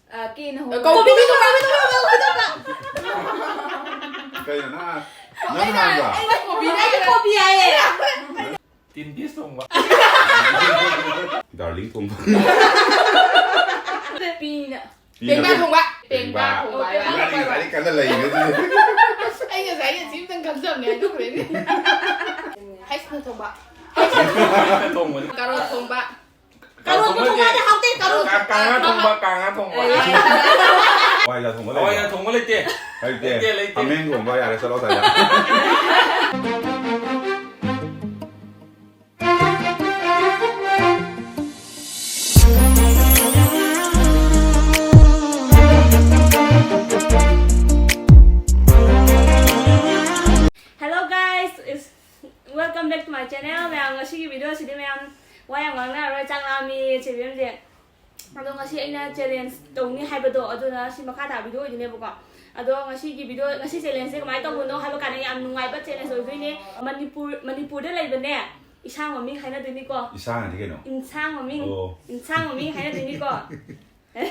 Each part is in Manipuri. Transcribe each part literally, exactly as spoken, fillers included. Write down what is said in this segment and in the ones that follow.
ꯑ, ꯀꯦꯅ ꯍꯧꯕ꯫ ꯀꯣꯕꯤ, ꯀꯣꯕꯤ, ꯀꯣꯕꯤ, ꯀꯣꯕꯤ, ꯀꯣꯕꯤ, ꯀꯣꯕꯤ꯫ ꯀꯩꯅꯣ ꯅꯪ ꯅꯪ ꯑꯩꯅ, ꯍꯥꯟꯕ? ꯑꯩꯅ ꯀꯣꯕꯤ ꯍꯥꯏꯌꯦ꯫ ꯇꯤꯟ ꯄꯤꯁ ꯊꯣꯡꯕ꯫ ꯗꯥꯔꯂꯤꯡ ꯊꯣꯡꯕ꯫ ꯄꯤꯅ꯫ ꯄꯤꯅ ꯄꯦꯡꯕꯥ ꯊꯣꯡꯕ꯫ ꯄꯦꯡꯕꯥ꯫ ꯄꯦꯡꯕꯥ ꯊꯣꯡꯕ ꯍꯥꯏꯕ꯫ ꯂꯥꯏꯔꯤꯛ ꯂꯥꯏꯔꯤꯛ ꯀꯟꯅ ꯂꯩꯔꯤꯅꯦ ꯑꯗꯨꯗꯤ꯫ ꯑꯩ ꯉꯁꯥꯏꯒꯤ ꯁꯤ ꯑꯝꯇꯪ ꯈꯪꯖꯕꯅꯦ ꯍꯥꯏꯗꯣꯛꯈ꯭ꯔꯦꯅꯦ꯫ ꯍꯩꯁꯅ ꯊꯣꯡꯕ꯫ ꯊꯣꯡꯕꯅꯤ꯫ ꯀꯥꯔꯣꯠ ꯊꯣꯡꯕ꯫ ꯀꯥꯔꯣꯠ ꯀꯥꯔꯣꯠ ꯊꯣꯡꯕ ꯍꯥꯏꯗꯤ ꯍꯥꯎꯇꯦ, ꯀꯥꯔꯣꯠ꯫ ꯀꯥ- ꯀꯥꯡꯉꯥ ꯊꯣꯡꯕ, ꯀꯥꯡꯉꯥ ꯊꯣꯡꯕ꯫ ꯍꯋꯥꯏꯖꯥꯔ ꯊꯣꯡꯕ ꯍꯋꯥꯏꯖꯥꯔ ꯂꯩꯕ꯭ꯔꯣ? ꯊꯣꯡꯕ ꯂꯩꯇꯦ꯫ ꯂꯩꯇꯦ꯫ ꯂꯩꯇꯦ, ꯂꯩꯇꯦ꯫ ꯍꯥꯃꯦꯡ ꯊꯣꯡꯕ ꯌꯥꯔꯦ, ꯆꯠꯂꯣ ꯑꯁ꯭ꯋꯥꯏꯗ꯫ Hello guys, it's welcome back to my channel. ꯃꯌꯥꯝ ꯉꯁꯤꯒꯤ video ꯁꯤꯗꯤ ꯃꯌꯥꯝ ꯋꯥ ꯌꯥꯝ ꯉꯥꯡꯅꯔꯔꯣꯏ, ꯆꯥꯛ ꯂꯥꯝꯃꯤ ꯆꯦꯕꯦꯝꯁꯦ꯫ ꯑꯗꯣ ꯉꯁꯤ ꯑꯩꯅ challenge ꯇꯧꯅꯤ ꯍꯥꯏꯕꯗꯣ ꯑꯗꯨꯅ ꯁꯤ ꯃꯈꯥ ꯇꯥꯕ video ꯑꯣꯏꯗꯣꯏꯅꯦꯕꯀꯣ꯫ ꯑꯗꯣ ꯉꯁꯤꯒꯤ video, ꯉꯁꯤ challenge ꯁꯦ ꯀꯃꯥꯏꯅ ꯇꯧꯕꯅꯣ ꯍꯥꯏꯕ ꯀꯥꯟꯗ ꯌꯥꯝ ꯅꯨꯡꯉꯥꯏꯕ challenge ꯑꯣꯏꯗꯣꯏꯅꯦ꯫ ꯃꯅꯤꯄꯨꯔ, ꯃꯅꯤꯄꯨꯔꯗ ꯂꯩꯕꯅꯦ ꯏꯁꯥꯡ ꯃꯃꯤꯡ ꯍꯥꯏꯅꯗꯣꯏꯅꯤꯀꯣ꯫ ꯏꯁꯥꯡ ꯍꯥꯏꯗꯤ ꯀꯩꯅꯣ? ꯏꯟꯁꯥꯡ ꯃꯃꯤꯡ꯫ ꯑꯣ꯫ ꯏꯟꯁꯥꯡ ꯃꯃꯤꯡ ꯍꯥꯏꯅꯗꯣꯏꯅꯤꯀꯣ꯫ ꯑꯩ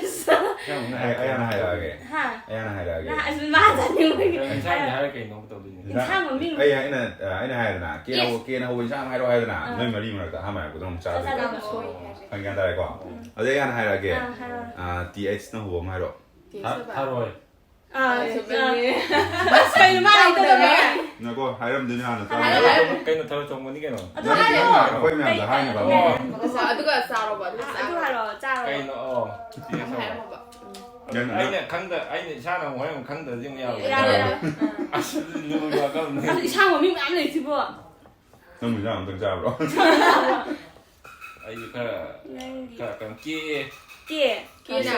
ꯑꯩ ꯍꯥꯟꯅ ꯍꯥꯏꯔꯛꯑꯒꯦ꯫ ꯍꯥ? ꯑꯩ ꯍꯥꯟꯅ ꯍꯥꯏꯔꯛꯑꯒꯦ꯫ ꯅꯍꯥꯟ ꯑꯁ ꯃꯥ ꯆꯥꯅꯤꯡꯕꯒꯤ꯫ ꯏꯟꯁꯥꯡꯗꯤ ꯍꯥꯏꯔ ꯀꯩꯅꯣ ꯇꯧꯗꯣꯏꯅꯦ? ꯏꯟꯁꯥꯡ ꯃꯃꯤꯡ꯫ ꯑꯩ ꯑꯩꯅ ꯑ, ꯑꯩꯅ ꯍꯥꯏꯔꯦꯗꯅ ꯀꯦꯅ Yes. ꯍꯧ- ꯀꯦꯅ ꯍꯧꯕ ꯏꯟꯁꯥꯡ ꯍꯥꯏꯔꯣ ꯍꯥꯏꯗꯅ ꯑꯥ꯫ ꯅꯣꯏ ꯃꯔꯤ ꯃꯔꯛꯇ ꯑꯍꯥꯟꯕ ꯍꯥꯏꯔꯛꯄꯗꯣ ꯑꯃꯨꯛ ꯆꯥꯗꯣꯏꯕ꯫ ꯆꯥꯗꯣꯏꯕ꯫ ꯈꯪ ꯒ꯭ꯌꯥꯟ ꯇꯥꯔꯦꯀꯣ? ꯑꯗꯩ ꯑꯩ ꯍꯥꯟꯅ ꯍꯥꯏꯔꯛꯑꯒꯦ꯫ ꯑꯥ, ꯍꯥꯏꯔꯣ꯫ ꯑ, ꯇꯤ ꯑꯩꯆꯅ ꯍꯧꯕ ꯑꯃ ꯍꯥꯏꯔꯣ꯫ ꯊ- ꯊꯔꯣꯏ꯫ ꯑꯥ, ꯍꯣꯏ, ꯑꯥ꯫ ꯆꯨꯝꯃꯦ꯫ ꯑꯁ ꯀꯩꯅꯣ ꯃꯥ ꯍꯥꯏꯗꯣ ꯇꯧꯔꯦ꯫ ꯉꯥꯏꯈꯣ, ꯍꯥꯏꯔꯝꯗꯣꯏꯅꯦ ꯍꯥꯟꯅ ꯇꯥꯔꯦ꯫ ꯍꯥꯏꯔꯣ, ꯍꯥꯏꯔꯣ꯫ ꯀꯩꯅꯣ ꯊꯔꯣꯏ ꯊꯣꯡꯕꯅꯤ ꯀꯩꯅꯣ? ꯑꯗꯨ ꯅꯪ ꯍꯥꯏꯔꯣ꯫ ꯅꯪ ꯑꯩꯈꯣꯏ ꯃꯌꯥꯝꯗ ꯍꯥꯏꯅꯕ ꯑꯃ꯫ ꯑꯣ꯫ ꯑꯗꯨꯒ ꯆꯥꯔꯣꯕ, ꯑꯗꯨꯒ ꯑꯥ, ꯑꯗꯨ ꯆꯥꯔꯣꯕ꯫ ꯍꯥꯏꯔꯣ, ꯆꯥꯔꯣ꯫ ꯀꯩꯅꯣ? ꯑꯣ꯫ ꯑꯃ ꯍꯥꯏꯔꯝꯃꯣꯕ꯫ ꯅꯪ ꯅꯪ ꯑꯩꯅ ꯈꯪꯗ ꯑꯩꯅ ꯏꯁꯥꯅ ꯑꯃꯨꯛ ꯍꯣꯔꯦꯟ ꯑꯃꯨꯛ ꯈꯪꯗ꯭ꯔꯗꯤ ꯑꯃꯨꯛ ꯌꯥꯔꯣꯏ꯫ ꯌꯥꯔꯣꯏ꯫ ꯑꯥ꯫ ꯑꯁ ꯑꯗꯨꯗꯤ ꯂꯨꯕ ꯋꯥꯐꯝꯅꯤ꯫ ꯑꯁ ꯏꯁꯥꯡ ꯃꯃꯤꯡ ꯃꯌꯥꯝ ꯂꯩꯁꯤꯕꯣ꯫ ꯅꯪ ꯏꯟꯁꯥꯡ ꯑꯝꯇꯪ ꯆꯥꯕ꯭ꯔꯣ? ꯑꯩꯁꯨ ꯈꯔ ꯅꯪꯗꯤ꯫ ꯈꯔ ꯀꯩꯅꯣ ꯀꯦ ꯀꯦ꯫ ꯀꯦꯅ꯫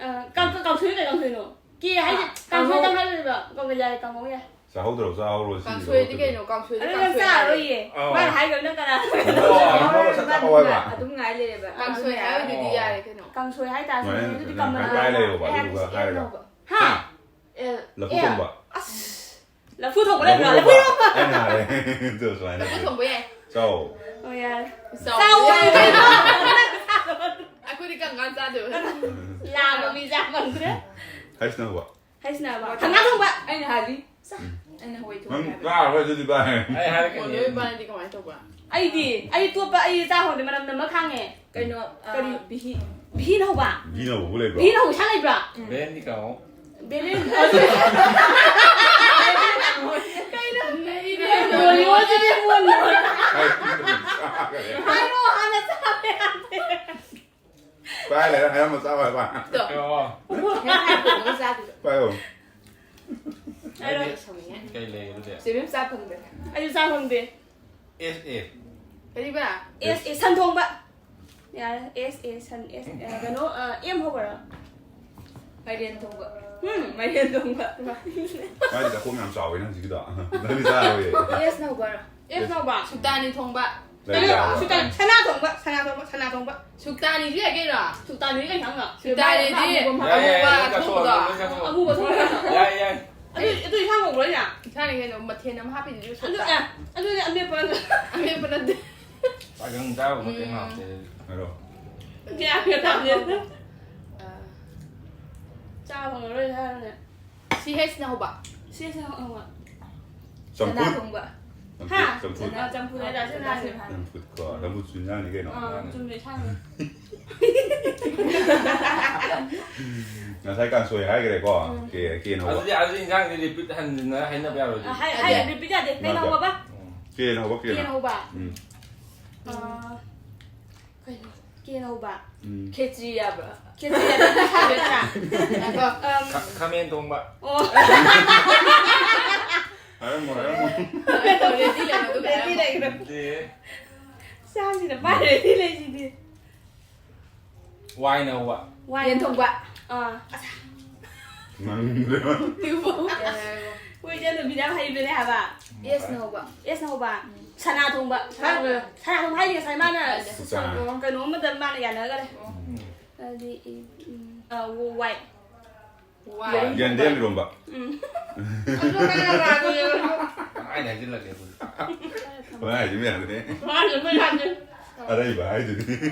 ꯑ, ꯀꯥꯡ-, ꯀꯥꯡ-, ꯀꯥꯡꯁꯣꯏ ꯀꯩ ꯀꯥꯡꯁꯣꯏꯅꯣ? ꯀꯦ ꯍꯥꯏꯁꯦ ꯑꯥ, ꯀꯥꯡꯁꯣꯏ ꯀꯥꯡꯍꯧ꯫ ꯇꯪ ꯍꯥꯏꯔꯣꯏꯕ꯫ ꯀꯥꯡꯉꯧ ꯌꯥꯏ, ꯀꯥꯡꯉꯧ ꯌꯥꯏ꯫ ꯆꯥꯍꯧꯗ꯭ꯔꯕ ꯆꯥꯍꯧꯔꯣ ꯁꯤ ꯀꯥꯡꯁꯣꯏꯗꯤ ꯀꯩꯅꯣ? ꯀꯥꯡꯁꯣꯏꯗꯤ ꯑꯗꯨ ꯅꯪ ꯀꯥꯡꯁꯣꯏ ꯍꯥꯏꯔꯦ꯫ ꯆꯥꯔꯣꯏꯌꯦ꯫ ꯑꯧ꯫ ꯃꯥꯅ ꯍꯥꯏꯈ꯭ꯔꯕ ꯅꯪ ꯀꯅꯥ? ꯑꯣ, ꯁꯠ ꯆꯥꯍꯧ ꯍꯥꯏꯕ꯫ ꯑꯗꯨꯝ ꯉꯥꯏ ꯂꯩꯔꯦꯕ꯫ ꯀꯥꯡꯁꯣꯏ ꯍꯥꯏꯕꯗꯨꯗꯤ ꯌꯥꯔꯦ ꯀꯩꯅꯣ꯫ ꯀꯥꯡꯁꯣꯏ ꯍꯥꯏꯇꯥꯔꯁꯨ ꯁꯨꯃꯥꯏꯅ ꯑꯗꯨꯗꯤ ꯅꯪ ꯀꯃꯟ ꯍꯥꯏ ꯂꯩꯌꯣꯕ, ꯑꯩ ꯑꯗꯨꯗꯨꯒ ꯍꯥꯏꯕꯁꯦ ꯍꯥꯏꯔꯒ꯫ ꯅꯧꯕ꯫ ꯍꯥ? ꯑꯦ, ꯂꯐꯨ ꯑꯦ꯫ ꯊꯣꯡꯕ꯫ ꯑꯁ꯫ ꯂꯐꯨ ꯊꯣꯡꯕ ꯂꯩꯕ꯭ꯔꯥ? ꯂꯐꯨ ꯊꯣꯡꯕ꯫ ꯏꯔꯣꯝꯕ꯫ ꯑꯩꯅ ꯍꯥꯏꯔꯦ꯫ ꯑꯗꯨ ꯁꯨꯃꯥꯏꯅ ꯂꯐꯨ ꯊꯣꯡꯕ ꯌꯥꯏ꯫ ꯆꯥꯎ꯫ ꯑꯣ, ꯌꯥꯔꯦ꯫ ꯆꯥꯎ꯫ ꯆꯥꯎ꯫ ꯑꯩꯈꯣꯏꯗꯤ ꯀꯔꯝ ꯀꯥꯟ ꯆꯥꯗꯣꯏꯕ? ꯂꯥꯕ꯫ ꯃꯤ ꯆꯥ ꯐꯪꯗ꯭ꯔꯦ꯫ ꯍꯩꯁꯅꯧꯕ꯫ ꯍꯩꯁꯅꯥꯕ꯫ ꯍꯪꯒꯥꯝ ꯊꯣꯡꯕ꯫ ꯑꯩꯅ ꯍꯥꯏꯔꯤ꯫ ꯑꯩꯅ ꯍꯋꯥꯏ ꯊꯣꯡꯉꯦ ꯅꯪ ꯍꯥꯏꯕ꯫ ꯆꯥꯔꯔꯣꯏ ꯑꯗꯨꯗꯤ ꯚꯥꯏ꯫ ꯑꯩ ꯍꯥꯏꯔꯛꯀꯅꯤ꯫ ꯂꯣꯏ ꯄꯥꯟꯗꯤ ꯀꯃꯥꯏꯅ ꯇꯧꯕ? ꯑꯩꯗꯤ ꯑꯩ ꯑꯇꯣꯞꯄ ꯑꯩ ꯆꯥ ꯍꯧꯔꯗꯤ ꯃꯅꯝ ꯅꯝꯃ ꯈꯥꯡꯉꯦ꯫ ꯀꯩꯅꯣ ꯀꯔꯤ? ꯕꯤꯍꯤ꯫ ꯕꯤꯍꯤꯅ ꯍꯧꯕ꯫ ꯕꯤꯅ ꯍꯧꯕ ꯂꯩꯕ꯭ꯔꯣ? ꯕꯤꯍꯤꯅ ꯍꯧꯕ ꯁꯥ ꯂꯩꯕ꯭ꯔꯥ? ꯕꯦꯟꯗꯤ ꯀꯥꯡꯍꯧ꯫ ꯕꯦꯂꯦꯟ꯫ ꯀꯩꯅꯣ? ꯃꯣꯔꯤꯑꯣꯁꯤꯗꯤ ꯃꯣꯟ ꯃꯣꯟ꯫ ꯍꯥꯏ, ꯕꯤꯅ ꯍꯧꯕ ꯆꯥꯈ꯭ꯔꯦ꯫ ꯍꯥꯏꯔꯣ ꯍꯥꯟꯅ ꯆꯥꯕ ꯌꯥꯗꯦ꯫ ꯄꯥꯏ ꯂꯩꯔ ꯍꯥꯏꯔꯝꯃ ꯆꯥꯎ ꯍꯥꯏꯕ꯫ ꯇꯣ꯫ ꯑꯣ꯫ ꯅꯪ ꯍꯥꯏꯕꯗꯣ ꯅꯪ ꯆꯥꯗꯣꯏꯕ꯫ ꯄꯥꯏꯌꯣ꯫ ꯍꯥꯏꯔꯣ꯫ ꯑꯩ ꯁꯥꯎꯅꯤꯡꯉꯦ꯫ ꯀꯩ ꯂꯩ ꯑꯗꯨꯗꯤ? ꯆꯦꯕꯦꯝ ꯆꯥ ꯐꯪꯗ꯭ꯔꯦ꯫ ꯑꯩꯁꯨ ꯆꯥ ꯐꯪꯗꯦ꯫ ꯑꯦꯁ ꯑꯦ꯫ ꯀꯔꯤꯕ? ꯑꯦꯁ ꯑꯦ ꯁꯟ ꯊꯣꯡꯕ꯫ ꯌꯥꯔꯦ ꯑꯦꯁ ꯑꯦ ꯁꯟ ꯑꯦꯁ ꯑꯦ ꯀꯩꯅꯣ ꯑ, ꯑꯦꯝ ꯍꯧꯕꯔꯣ? ꯃꯥꯏꯔꯦꯟ ꯊꯣꯡꯕ꯫ ꯎꯝ ꯃꯥꯏꯔꯦꯟ ꯊꯣꯡꯕ꯫ ꯃꯥꯏꯗꯤ ꯆꯥꯛꯈꯣꯝ ꯌꯥꯝ ꯆꯥꯎꯋꯦ ꯅꯪ ꯍꯧꯖꯤꯛꯀꯤꯗꯣ꯫ ꯅꯪꯗꯤ ꯆꯥꯔꯣꯏꯌꯦ꯫ ꯑꯦꯁ ꯅꯧꯕ꯫ ꯑꯦꯁ ꯅꯧꯕ꯫ ꯁꯨꯛꯇꯥꯅꯤ ꯊꯣꯡꯕ꯫ ꯂꯩ ꯌꯥꯕ꯫ ꯁꯨꯇꯥ- ꯁꯅꯥ ꯊꯣꯡꯕ ꯁꯅꯥ ꯊꯣꯡꯕ ꯁꯅꯥ ꯊꯣꯡꯕ꯫ ꯁꯨꯛꯇꯥꯅꯤꯁꯨ ꯌꯥꯏ ꯀꯩꯅꯣ꯫ ꯁꯨꯇꯥꯅꯤ ꯀꯩ ꯍꯪꯉ? ꯁꯨꯛꯇꯥꯅꯤꯗꯤ ꯑꯃꯨꯕ ꯌꯥꯏ, ꯌꯥꯏ, ꯑꯃꯨꯕ ꯂꯣꯏ ꯆꯥꯊꯣꯛꯑꯣ, ꯊꯣꯡꯕꯗꯣ꯫ ꯂꯣꯏ ꯆꯥꯊꯣꯛꯑꯣ꯫ ꯑꯃꯨꯕ ꯊꯣꯡꯕ꯫ ꯌꯥꯏ, ꯌꯥꯏ꯫ ꯑꯗꯨ ꯑꯗꯨ ꯏꯁꯥꯡ ꯀꯧꯕ꯭ꯔꯣ ꯌꯥ? ꯏꯁꯥꯅ ꯀꯩꯅꯣ ꯃꯊꯦꯜ ꯑꯃ ꯍꯥꯞꯄꯤꯗꯨꯗꯤ ꯑꯗꯨ ꯁꯨꯛꯇ꯫ ꯑꯦ ꯑꯗꯨꯗꯤ ꯑꯃꯦꯠꯄ ꯅꯠꯇ꯭ꯔꯣ? ꯑꯃꯦꯠꯄ ꯅꯠꯇꯦ꯫ ꯆꯥꯛꯒꯪ ꯆꯥꯕ ꯃꯇꯦꯡ ꯎꯝ꯫ ꯍꯥꯎꯇꯦ꯫ ꯍꯥꯏꯔꯣ꯫ ꯀꯌꯥ ꯀꯌꯥ ꯇꯥꯒꯦ? ꯑ, ꯆꯥꯕ ꯐꯪꯉꯔꯣꯏ ꯍꯥꯏꯔꯅꯦ꯫ ꯁꯤ ꯍꯩꯁꯅ ꯍꯧꯕ꯫ ꯁꯤ ꯁꯤ ꯍꯪꯉꯛꯑꯣ꯫ ꯆꯅꯥ ꯆꯝꯐꯨꯠ꯫ ꯊꯣꯡꯕ꯫ ꯆꯝꯐꯨꯠ, ꯍꯥ? ꯆꯝꯐꯨꯠ꯫ ꯑ, ꯆꯝꯐꯨꯠ ꯍꯥꯏꯗ ꯁꯤ ꯅꯥꯁꯦ꯫ ꯆꯝꯐꯨꯠ ꯀꯣ, ꯆꯝꯐꯨꯠꯁꯨ ꯏꯟꯖꯥꯡꯅꯤ ꯀꯩꯅꯣ꯫ ꯑꯥ ꯆꯨꯝꯃꯦ ꯏꯁꯥꯡꯅꯤ꯫ ꯉꯁꯥꯏ ꯀꯥꯡꯁꯣꯏ ꯍꯥꯏꯈ꯭ꯔꯦꯀꯣ꯫ ꯎꯝ꯫ ꯀꯦ ꯀꯦꯅ ꯍꯧꯕ꯫ ꯑꯗꯨꯗꯤ ꯑꯗꯨꯗꯤ ꯏꯟꯖꯥꯡꯗꯤ ꯔꯤꯄꯤꯠ ꯍꯟꯖꯤꯟꯅ ꯍꯥꯏꯅꯕ ꯌꯥꯔꯣꯏ꯫ ꯑ, ꯍꯥꯏ ꯍꯥꯏ ꯔꯤꯄꯤꯠ ꯌꯥꯗꯦ ꯀꯩꯅꯣ ꯍꯧꯕ꯫ ꯀꯦꯅ ꯍꯧꯕ ꯀꯦꯅ꯫ ꯀꯦꯅ ꯍꯧꯕ꯫ ꯎꯝ꯫ ꯑ, ꯀꯩꯅꯣ ꯀꯦꯅ ꯍꯧꯕ꯫ ꯎꯝ꯫ ꯈꯦꯆ꯭ꯔꯤ ꯌꯥꯕ꯭ꯔꯥ? ꯈꯦꯆ꯭ꯔꯤ ꯌꯥꯗꯦ ꯈꯦꯆ꯭ꯔꯤ ꯌꯥꯗꯦ꯫ ꯉꯥꯏꯈꯣ꯫ ꯑꯝ, ꯈꯥ- ꯈꯥꯃꯦꯟ ꯊꯣꯡꯕ꯫ ꯑꯣ꯫ ꯍꯥꯏꯔꯝꯃꯣ ꯍꯥꯏꯔꯝꯃꯣ꯫ ꯔꯦꯗꯤ ꯂꯩꯔꯣ ꯑꯗꯨꯒ ꯔꯦꯗꯤ ꯍꯥꯏꯔꯝꯃꯣ꯫ ꯂꯩꯔꯣ꯫ ꯑꯗꯨꯗꯤ ꯆꯥꯁꯤꯅ ꯄꯥꯏꯔꯦꯗꯤ ꯂꯩꯁꯤꯗꯤ꯫ ꯋꯥꯏꯅ ꯍꯧꯕ꯫ ꯋꯥꯏ꯫ ꯌꯦꯟ ꯊꯣꯡꯕ꯫ ꯑꯥ꯫ ꯃꯅꯨꯡꯗ꯫ ꯍꯣꯏ ꯏꯆꯟ ꯅꯨꯄꯤꯗꯤ ꯌꯥꯝ ꯍꯩꯕꯅꯦ ꯍꯥꯏꯕ꯫ ꯑꯦꯁꯅ ꯍꯧꯕ꯫ ꯑꯦꯁꯅ ꯍꯧꯕ꯫ ꯁꯅꯥ ꯊꯣꯡꯕ꯫ ꯍꯥꯏꯈ꯭ꯔꯦ꯫ ꯁꯅꯥ ꯊꯣꯡꯕ ꯍꯥꯏꯗꯤ ꯉꯁꯥꯏ ꯃꯥꯅ ꯍꯥꯏꯗꯦ꯫ ꯆꯥ꯫ ꯀꯩꯅꯣ ꯑꯃꯗ ꯃꯥꯅ ꯌꯥꯅꯈꯔꯦ꯫ ꯎꯝ꯫ ꯑꯗꯨꯗꯤ ꯎꯝ, ꯑ, ꯋꯥꯏ꯫ ꯋꯥꯏ꯫ ꯌꯦꯟꯗꯦꯝ ꯏꯔꯣꯝꯕ꯫ ꯎꯝ꯫ ꯑꯗꯨ ꯀꯅꯥ ꯀꯅꯥ ꯌꯦꯡꯉꯣ? ꯄꯪꯍꯥꯏꯗ ꯍꯥꯏꯖꯤꯜꯂꯛꯀꯦ ꯑꯗꯨꯗꯤ꯫ ꯄꯪꯍꯥꯏ ꯍꯥꯏꯖꯤꯟꯕ ꯌꯥꯗꯦ꯫ ꯃꯥꯅ ꯃꯣꯏ ꯍꯥꯏꯁꯦ꯫ ꯑꯔꯩꯕ ꯍꯥꯏꯗꯨꯅꯤ꯫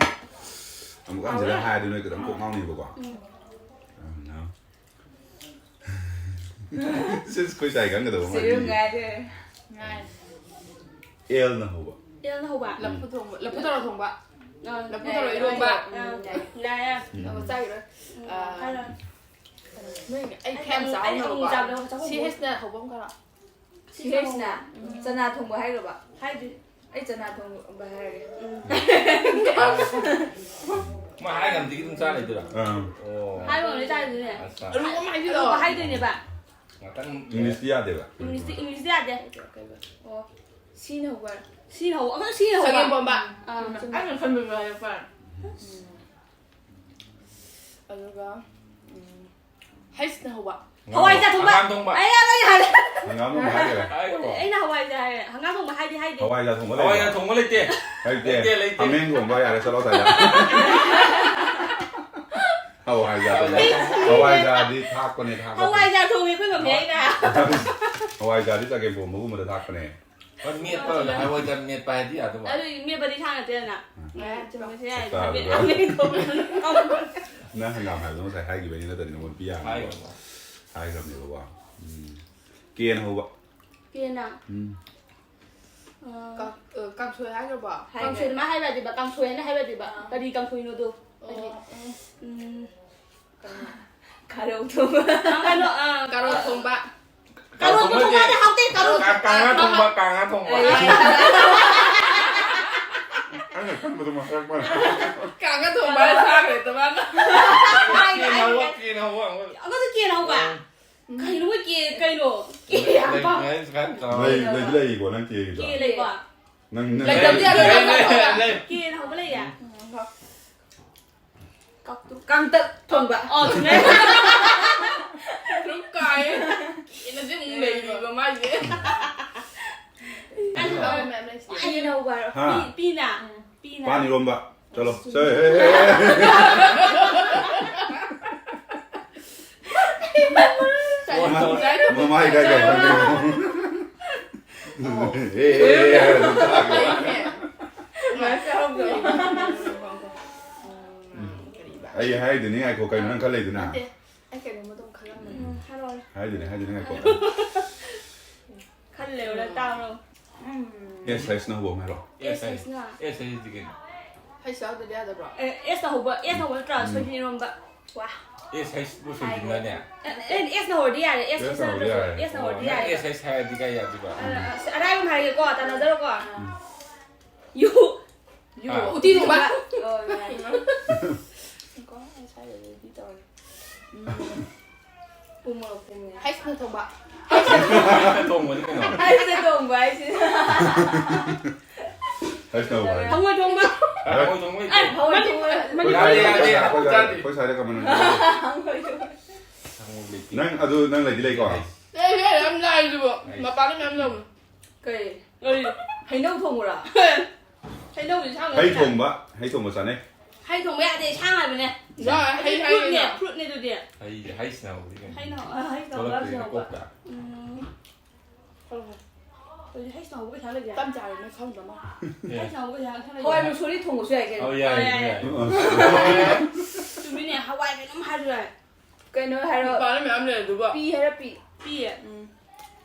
ꯑꯃꯨꯛ ꯍꯟꯖꯤꯜꯂ ꯍꯥꯏꯔꯗꯤ ꯅꯣꯏ ꯈꯤꯇꯪ ꯀꯣꯛ ꯉꯥꯎꯅꯤꯕꯀꯣ꯫ ꯎꯝ꯫ ꯁꯤꯁ, ꯑꯩꯈꯣꯏ ꯁꯥꯏ ꯈꯪꯒꯗꯧꯕ ꯃꯥꯜꯂꯤ꯫ ꯁꯤꯔꯨꯝ ꯉꯥꯏꯔꯦ꯫ ꯉꯥꯏ꯫ ꯑꯦꯜꯅ ꯍꯧꯕ꯫ ꯑꯦꯜꯅ ꯍꯧꯕ꯫ ꯂꯐꯨ ꯊꯣꯡꯕ, ꯂꯐꯨ ꯊꯔꯣ ꯊꯣꯡꯕ꯫ ꯑꯥ, ꯂꯐꯨ ꯌꯥꯏ, ꯊꯔꯣ ꯌꯥꯏ, ꯏꯔꯣꯝꯕ꯫ ꯌꯥꯏ, ꯑꯥ, ꯌꯥꯏ, ꯌꯥꯏ꯫ ꯎꯝ꯫ ꯑꯗꯨꯒ ꯆꯥꯈꯤꯔꯣꯏ꯫ ꯎꯝ, ꯑꯥ, ꯍꯥꯏꯔꯣ꯫ ꯅꯣꯏ, ꯑꯩ ꯑꯩ ꯈꯔ ꯌꯥꯝ ꯑꯅꯤ, ꯆꯥꯎꯅ ꯑꯩ ꯑꯅꯤ ꯍꯧꯕ꯫ ꯆꯥꯕꯗꯣ ꯆꯍꯨꯝ꯫ ꯁꯤ ꯍꯩꯁꯅ ꯍꯧꯕ ꯑꯃ ꯈꯔ꯫ ꯁꯤ ꯍꯩꯁꯅ ꯎꯝ꯫ ꯆꯅꯥ ꯊꯣꯡꯕ ꯍꯥꯏꯈ꯭ꯔꯕ? ꯍꯥꯏꯗ꯭ꯔꯤ꯫ ꯑꯩ ꯆꯅꯥ ꯊꯣꯡꯕ ꯍꯥꯏꯔꯒꯦ꯫ ꯎꯝ꯫ ꯃꯥ ꯍꯥꯏ ꯉꯝꯗꯦ, ꯑꯗꯨꯝ ꯆꯥ ꯂꯩꯗꯣꯏꯔꯥ? ꯑꯥ꯫ ꯑꯣ꯫ ꯍꯥꯏꯕ ꯉꯝꯗꯦ ꯆꯥꯔꯤꯗꯨꯅꯦ꯫ ꯑꯠꯆꯥ꯫ ꯑꯔꯨꯕ ꯑꯃ ꯍꯥꯏꯕꯤꯔꯛꯑꯣ꯫ ꯑꯔꯨꯕ ꯍꯥꯏꯗꯣꯏꯅꯦꯕ꯫ ꯉꯥꯛꯇꯪ ꯏꯪꯂꯤꯁꯇꯤ ꯌꯥꯗꯦꯕ꯫ ꯏꯪꯂꯤꯁꯇꯤ, ꯏꯪꯂꯤꯁꯇꯤ ꯌꯥꯗꯦ꯫ ꯑꯣ꯫ ꯁꯤꯅ ꯍꯧꯕ꯫ ꯁꯤꯅ ꯍꯧꯕ꯫ ꯑꯃ ꯁꯤꯅ ꯍꯧꯕ꯫ ꯆꯒꯦꯝꯄꯣꯝꯕ꯫ ꯑꯥ, ꯆꯨꯝꯃꯦ꯫ ꯑꯩꯅ ꯈꯟꯕꯗꯣ ꯍꯥꯏꯔꯛꯄ꯫ ꯑꯗꯨꯒ, ꯎꯝ, ꯍꯩꯁꯅ ꯍꯧꯕ꯫ ꯍꯋꯥꯏꯖꯥꯔ ꯊꯣꯡꯕ꯫ ꯍꯪꯒꯥꯝ ꯊꯣꯡꯕ꯫ ꯑꯩ ꯌꯥꯔꯦ, ꯌꯥꯔꯦ꯫ ꯍꯪꯒꯥꯝ ꯊꯣꯡꯕ ꯍꯥꯏꯈ꯭ꯔꯦ꯫ ꯍꯥꯏꯈ꯭ꯔꯕꯣ? ꯑꯩꯅ ꯍꯋꯥꯏꯖꯥꯔ ꯍꯥꯏꯔꯦ꯫ ꯍꯪꯒꯥꯝ ꯊꯣꯡꯕ ꯍꯥꯏꯗꯤ ꯍꯥꯏꯗꯦ꯫ ꯍꯋꯥꯏꯖꯥꯔ ꯊꯣꯡꯕ ꯂꯩꯕ꯭ꯔꯣ? ꯍꯋꯥꯏꯖꯥꯔ ꯊꯣꯡꯕ ꯂꯩꯇꯦ꯫ ꯂꯩꯇꯦ꯫ ꯂꯩꯇꯦ, ꯂꯩꯇꯦ꯫ ꯍꯥꯃꯦꯡ ꯊꯣꯡꯕ ꯌꯥꯔꯦ, ꯆꯠꯂꯣ ꯑꯁ꯭ꯋꯥꯏꯗ꯫ ꯍꯋꯥꯏꯖꯥꯔ ꯊꯣꯡꯕ꯫ ꯍꯋꯥꯏꯖꯥꯔꯗꯤ ꯊꯥꯛꯄꯅꯦ, ꯊꯥꯛꯄꯅꯦ꯫ ꯍꯋꯥꯏꯖꯥꯔ ꯊꯣꯡꯉꯦ ꯑꯩꯈꯣꯏ ꯃꯝꯃꯤ ꯑꯩꯅ꯫ ꯍꯋꯥꯏꯖꯥꯔꯗꯤ ꯆꯒꯦꯝ ꯄꯣꯝꯕꯒꯨꯝꯕꯗ ꯊꯥꯛꯄꯅꯦ꯫ ꯍꯣꯏ, ꯃꯦꯠꯄ, ꯍꯋꯥꯏꯖꯥꯔ ꯃꯦꯠꯄ ꯍꯥꯏꯗꯤ ꯌꯥꯗꯧ ꯃꯥꯜꯂꯦ꯫ ꯑꯗꯨ ꯃꯦꯠꯄꯗꯤ ꯊꯥꯡ ꯅꯠꯇꯦꯗꯅ꯫ ꯎꯝ꯫ ꯑꯦ, ꯆꯨꯝꯕꯁꯨ ꯌꯥꯏ꯫ ꯆꯞ ꯆꯥꯕꯗꯣ꯫ ꯍꯥꯏꯐꯦꯠ ꯍꯥꯃꯦꯡ ꯊꯣꯡꯕ꯫ ꯅꯪ ꯍꯪꯒꯥꯝ ꯍꯥꯏꯕꯗꯣ ꯉꯁꯥꯏ ꯍꯥꯏꯈꯤꯕꯩꯅꯤ, ꯅꯠꯇ꯭ꯔꯗꯤ ꯅꯉꯣꯟꯗ ꯄꯤ ꯌꯥꯔꯅꯤ꯫ ꯍꯥꯏꯈ꯭ꯔꯕꯣ? ꯍꯥꯏꯈ꯭ꯔꯕꯅꯦꯕꯀꯣ꯫ ꯎꯝ꯫ ꯀꯦꯅ ꯍꯧꯕ꯫ ꯀꯦꯅ? ꯎꯝ꯫ ꯑꯥ, ꯀꯥꯡ-, ꯑ, ꯀꯥꯡꯁꯣꯏ ꯍꯥꯏꯈ꯭ꯔꯕꯣ? ꯍꯥꯏꯈ꯭ꯔꯦ꯫ ꯀꯥꯡꯁꯣꯏ ꯑꯗꯨꯃꯥꯏꯅ ꯍꯥꯏꯕ ꯌꯥꯗꯦꯕ, ꯀꯥꯡꯁꯣꯏ ꯍꯥꯏꯅ ꯍꯥꯏꯕ ꯌꯥꯗꯦꯕ꯫ ꯑꯣ, ꯀꯔꯤ ꯀꯥꯡꯁꯣꯏꯅꯣꯗꯣ? ꯍꯥꯏꯗꯤ, ꯑꯣ, ꯎꯝ꯫ ꯀꯩꯅꯣ? ꯀꯥꯔꯣ ꯊꯣꯡꯕ꯫ ꯑ, ꯀꯩꯅꯣ, ꯑ, ꯀꯥꯔꯣ ꯊꯣꯡꯕ꯫ ꯀꯥꯔꯣ ꯊꯣꯡꯕ ꯊꯣꯡꯕ ꯅꯠꯇꯦ꯫ ꯍꯥꯎꯇꯦ, ꯀꯥꯔꯣ ꯀꯥ-, ꯀꯥꯡꯉꯥ ꯊꯣꯡꯕ, ꯀꯥꯡꯉꯥ ꯊꯣꯡꯕ꯫ ꯑꯦ꯫ ꯑꯩꯅ ꯈꯟꯕꯗꯣ ꯃꯁꯛ ꯃꯥꯟꯅꯩ꯫ ꯀꯥꯡꯉꯥ ꯊꯣꯡꯕ ꯍꯥꯏꯔ ꯆꯥꯈ꯭ꯔꯦ ꯇꯣꯉꯥꯟꯅ꯫ ꯍꯥꯏ, ꯀꯦꯅ ꯍꯥꯏ, ꯍꯧꯕ, ꯍꯥꯏ꯫ ꯀꯦꯅ ꯍꯧꯕ꯫ ꯑꯩꯈꯣꯏꯁꯨ ꯀꯦꯅ ꯍꯧꯕ꯫ ꯑ꯫ ꯀꯩꯅꯣ ꯃꯣꯏ ꯀꯦ-, ꯀꯩꯅꯣ? ꯀꯦ ꯌꯥꯝ ꯂꯩ-, ꯄꯥꯝ-, ꯂꯩ-, ꯂꯩ-, ꯂꯩꯀꯣ ꯅꯪ ꯀꯦꯒꯤꯗꯣ? ꯀꯦ ꯂꯩꯀꯣ? ꯅꯪ, ꯅꯪ ꯂꯩꯇꯕꯗꯤ ꯌꯥꯔꯣꯏ, ꯂꯩ, ꯂꯩ, ꯂꯩ, ꯂꯩ꯫ ꯀꯦꯅ ꯍꯧꯕ ꯂꯩꯌꯦ? ꯎꯝ, ꯍꯣꯏ꯫ ꯀꯥꯡꯇꯛ ꯊꯣꯡꯕ꯫ ꯑꯣ, ꯆꯨꯝꯃꯦ꯫ ꯑꯗꯨꯝ ꯀꯥꯏꯌꯦ꯫ ꯀꯦꯅꯁꯦ ꯑꯃꯨꯛ ꯂꯩꯔꯤꯕ ꯃꯥꯏꯁꯦ꯫ ꯑꯗꯨ ꯃꯌꯥꯝ ꯂꯩꯁꯤꯗꯤ꯫ ꯀꯦꯅ ꯍꯧꯕ ꯍꯥꯏꯔꯣ꯫ ꯍꯥ? ꯄꯤ-, ꯄꯤꯅ? ꯎꯝ꯫ ꯄꯤꯅ? ꯄꯥꯟ ꯏꯔꯣꯝꯕ꯫ ꯆꯠꯂꯣ꯫ ꯆꯠ-, ꯍꯦ, ꯍꯦ, ꯍꯦ, ꯍꯦ꯫ ꯃꯃꯥ-, ꯃꯃꯥꯏ ꯀꯥꯏ ꯀꯥꯏ ꯈꯪꯗꯦ꯫ ꯑꯣ꯫ ꯍꯦ, ꯍꯦ, ꯍꯦ, ꯍꯦ, ꯑꯗꯨꯝ ꯆꯥꯈ꯭ꯔꯣ꯫ ꯑꯩ ꯍꯥꯏꯗꯨꯅꯤ, ꯉꯥꯏꯈꯣ, ꯀꯩꯅꯣ ꯅꯪ ꯈꯜꯂꯤꯗꯨꯅ? ꯅꯠꯇꯦ꯫ ꯑꯩ ꯀꯩꯅꯣꯝꯃ ꯑꯗꯨꯝ ꯈꯜꯂꯝꯕꯅꯦ꯫ ꯎꯝ, ꯍꯥꯏꯔꯛꯑꯣꯅꯦ꯫ ꯍꯥꯏꯗꯨꯅꯦ ꯍꯥꯏꯗꯨꯅꯦ ꯉꯥꯏꯈꯣ꯫ ꯈꯜꯂꯦꯕ ꯇꯥꯕ꯭ꯔꯣ? ꯎꯝ꯫ ꯑꯦꯁ ꯍꯩꯁꯅ ꯍꯧꯕ ꯑꯃ ꯍꯥꯏꯔꯣ꯫ ꯑꯦꯁ ꯍꯩꯁꯅ꯫ ꯑꯦꯁ ꯍꯩꯁꯗꯤ ꯀꯩꯅꯣ? ꯍꯩꯁ ꯌꯥꯎꯗꯗꯤ ꯌꯥꯗꯕ꯭ꯔꯣ? ꯑꯦꯁꯅ ꯍꯧꯕ ꯑꯦꯁꯅ ꯍꯧꯕ ꯅꯠꯇ꯭ꯔꯥ ꯁꯣꯏꯖꯤꯟ ꯏꯔꯣꯝꯕ? ꯋꯥ꯫ ꯑꯦꯁ ꯍꯩꯁ ꯄꯨ ꯁꯣꯏꯖꯤꯟꯕ꯭ꯔꯅꯦ? ꯑꯦꯁꯅ ꯍꯧꯔꯗꯤ ꯌꯥꯔꯦ꯫ ꯑꯦꯁ ꯑꯦꯁꯅ ꯍꯩꯁ ꯍꯧꯔꯗꯤ ꯌꯥꯔꯦ꯫ ꯑꯦꯁꯅ ꯍꯧꯔꯗꯤ ꯌꯥꯔꯦ꯫ ꯑꯦꯁ ꯍꯩꯁ ꯍꯥꯏꯔꯗꯤ ꯀꯥꯏ ꯌꯥꯗꯣꯏꯕ? ꯑ, ꯑꯁ, ꯑꯔꯥꯏꯕ ꯑꯃ ꯍꯥꯏꯔꯒꯦꯀꯣ, ꯇꯥꯟꯅꯖꯔꯣꯀꯣ꯫ ꯌꯨ꯫ ꯌꯨ꯫ ꯑꯥ꯫ ꯎꯇꯤ ꯊꯣꯡꯕ꯫ ꯑꯣ, ꯌꯥꯔꯦ꯫ ꯀꯣ ꯑꯩ ꯁ꯭ꯋꯥꯏꯗ ꯔꯦꯗꯤ ꯇꯧꯔꯦ꯫ ꯎ ꯃꯣꯔꯣꯛ ꯊꯣꯡꯉꯦ꯫ ꯍꯩꯁꯅ ꯊꯣꯡꯕ꯫ ꯊꯣꯡꯕꯗꯤ ꯀꯩꯅꯣ? ꯑꯩꯁꯦ ꯊꯣꯡꯕ ꯍꯥꯏꯁꯦ꯫ ꯍꯩꯁꯅ ꯍꯧꯕ ꯍꯥꯏꯔꯣ꯫ ꯍꯪꯉꯣꯏ ꯊꯣꯡꯕ꯫ ꯍꯪꯉꯣꯏ ꯊꯣꯡꯕ ꯑꯦ, ꯂꯩꯇꯦ꯫ ꯍꯪꯉꯣꯏ ꯊꯣꯡꯕ꯫ ꯌꯥꯗꯦ, ꯌꯥꯗꯦ, ꯑꯩꯈꯣꯏ ꯁ꯭ꯋꯥꯏꯗ ꯆꯥꯗꯦ꯫ ꯑꯩꯈꯣꯏ ꯁ꯭ꯋꯥꯏꯗ ꯀꯃꯟ ꯑꯣꯏꯅ ꯍꯪꯉꯣꯏ ꯊꯣꯡꯕ꯫ ꯍꯪꯉꯣꯏ ꯂꯩꯇꯦ꯫ ꯅꯪ ꯑꯗꯨ ꯅꯪ ꯂꯩꯗꯤ ꯂꯩꯀꯣ? ꯂꯩ ꯂꯩ ꯌꯥꯝ ꯂꯥꯏꯗꯨꯕꯣ꯫ ꯃꯄꯥꯟꯗ ꯃꯌꯥꯝ ꯂꯧ꯫ ꯀꯩ? ꯀꯩ? ꯍꯩꯅꯧ ꯊꯣꯡꯕ꯭ꯔꯥ? ꯍꯩꯅꯧꯗꯤ ꯁꯥꯡ ꯍꯩ ꯊꯣꯡꯕ, ꯍꯩ ꯊꯣꯡꯕ ꯆꯥꯅꯩ꯫ ꯍꯩ ꯊꯣꯡꯕ ꯌꯥꯗꯦ, ꯁꯥꯡ ꯍꯥꯏꯕꯅꯦ꯫ ꯌꯥ, ꯍꯩ ꯐ꯭ꯔꯨꯠꯅꯦ, ꯍꯥꯏꯔꯤꯅ꯫ ꯐ꯭ꯔꯨꯠꯅꯦ ꯑꯗꯨꯗꯤ꯫ ꯍꯩ ꯍꯩꯁꯅ ꯍꯧꯕꯗꯤ ꯀꯩꯅꯣ? ꯍꯩꯅꯧ, ꯑ, ꯍꯩ ꯊꯣꯡꯕ ꯊꯣꯛꯂꯛꯇꯣꯏꯅꯦ ꯍꯧꯕ꯫ ꯀꯣꯛꯇ꯫ ꯎꯝ꯫ ꯑꯗꯨꯗꯤ ꯍꯩ ꯊꯣꯡꯕ ꯄꯩꯁꯥ ꯂꯩꯇꯦ꯫ ꯇꯝ ꯆꯥꯔꯦ ꯅꯣꯏ ꯈꯪꯗ꯭ꯔ ꯃꯥꯜꯂꯦ꯫ ꯍꯩ ꯊꯣꯡꯕ ꯄꯩꯁꯥ ꯈꯔ ꯂꯩꯇꯦ꯫ ꯍꯋꯥꯏ ꯃꯨꯁꯣꯔꯤ ꯊꯣꯡꯕꯁꯨ ꯌꯥꯏ ꯀꯩꯅꯣ꯫ ꯑꯧ ꯌꯥꯏ ꯌꯥꯏ꯫ ꯌꯥꯏ꯫ ꯆꯨꯝꯃꯤꯅꯦ, ꯍꯋꯥꯏ ꯀꯩꯅꯣꯝ ꯍꯥꯏꯔꯁꯨ ꯌꯥꯏ꯫ ꯀꯩꯅꯣ ꯍꯥꯏꯔꯣ꯫ ꯃꯄꯥꯟꯗ ꯃꯌꯥꯝ ꯂꯩ ꯑꯗꯨꯕꯣ꯫ ꯄꯤ ꯍꯥꯏꯔ ꯄꯤ꯫ ꯄꯤꯌꯦ꯫ ꯎꯝ꯫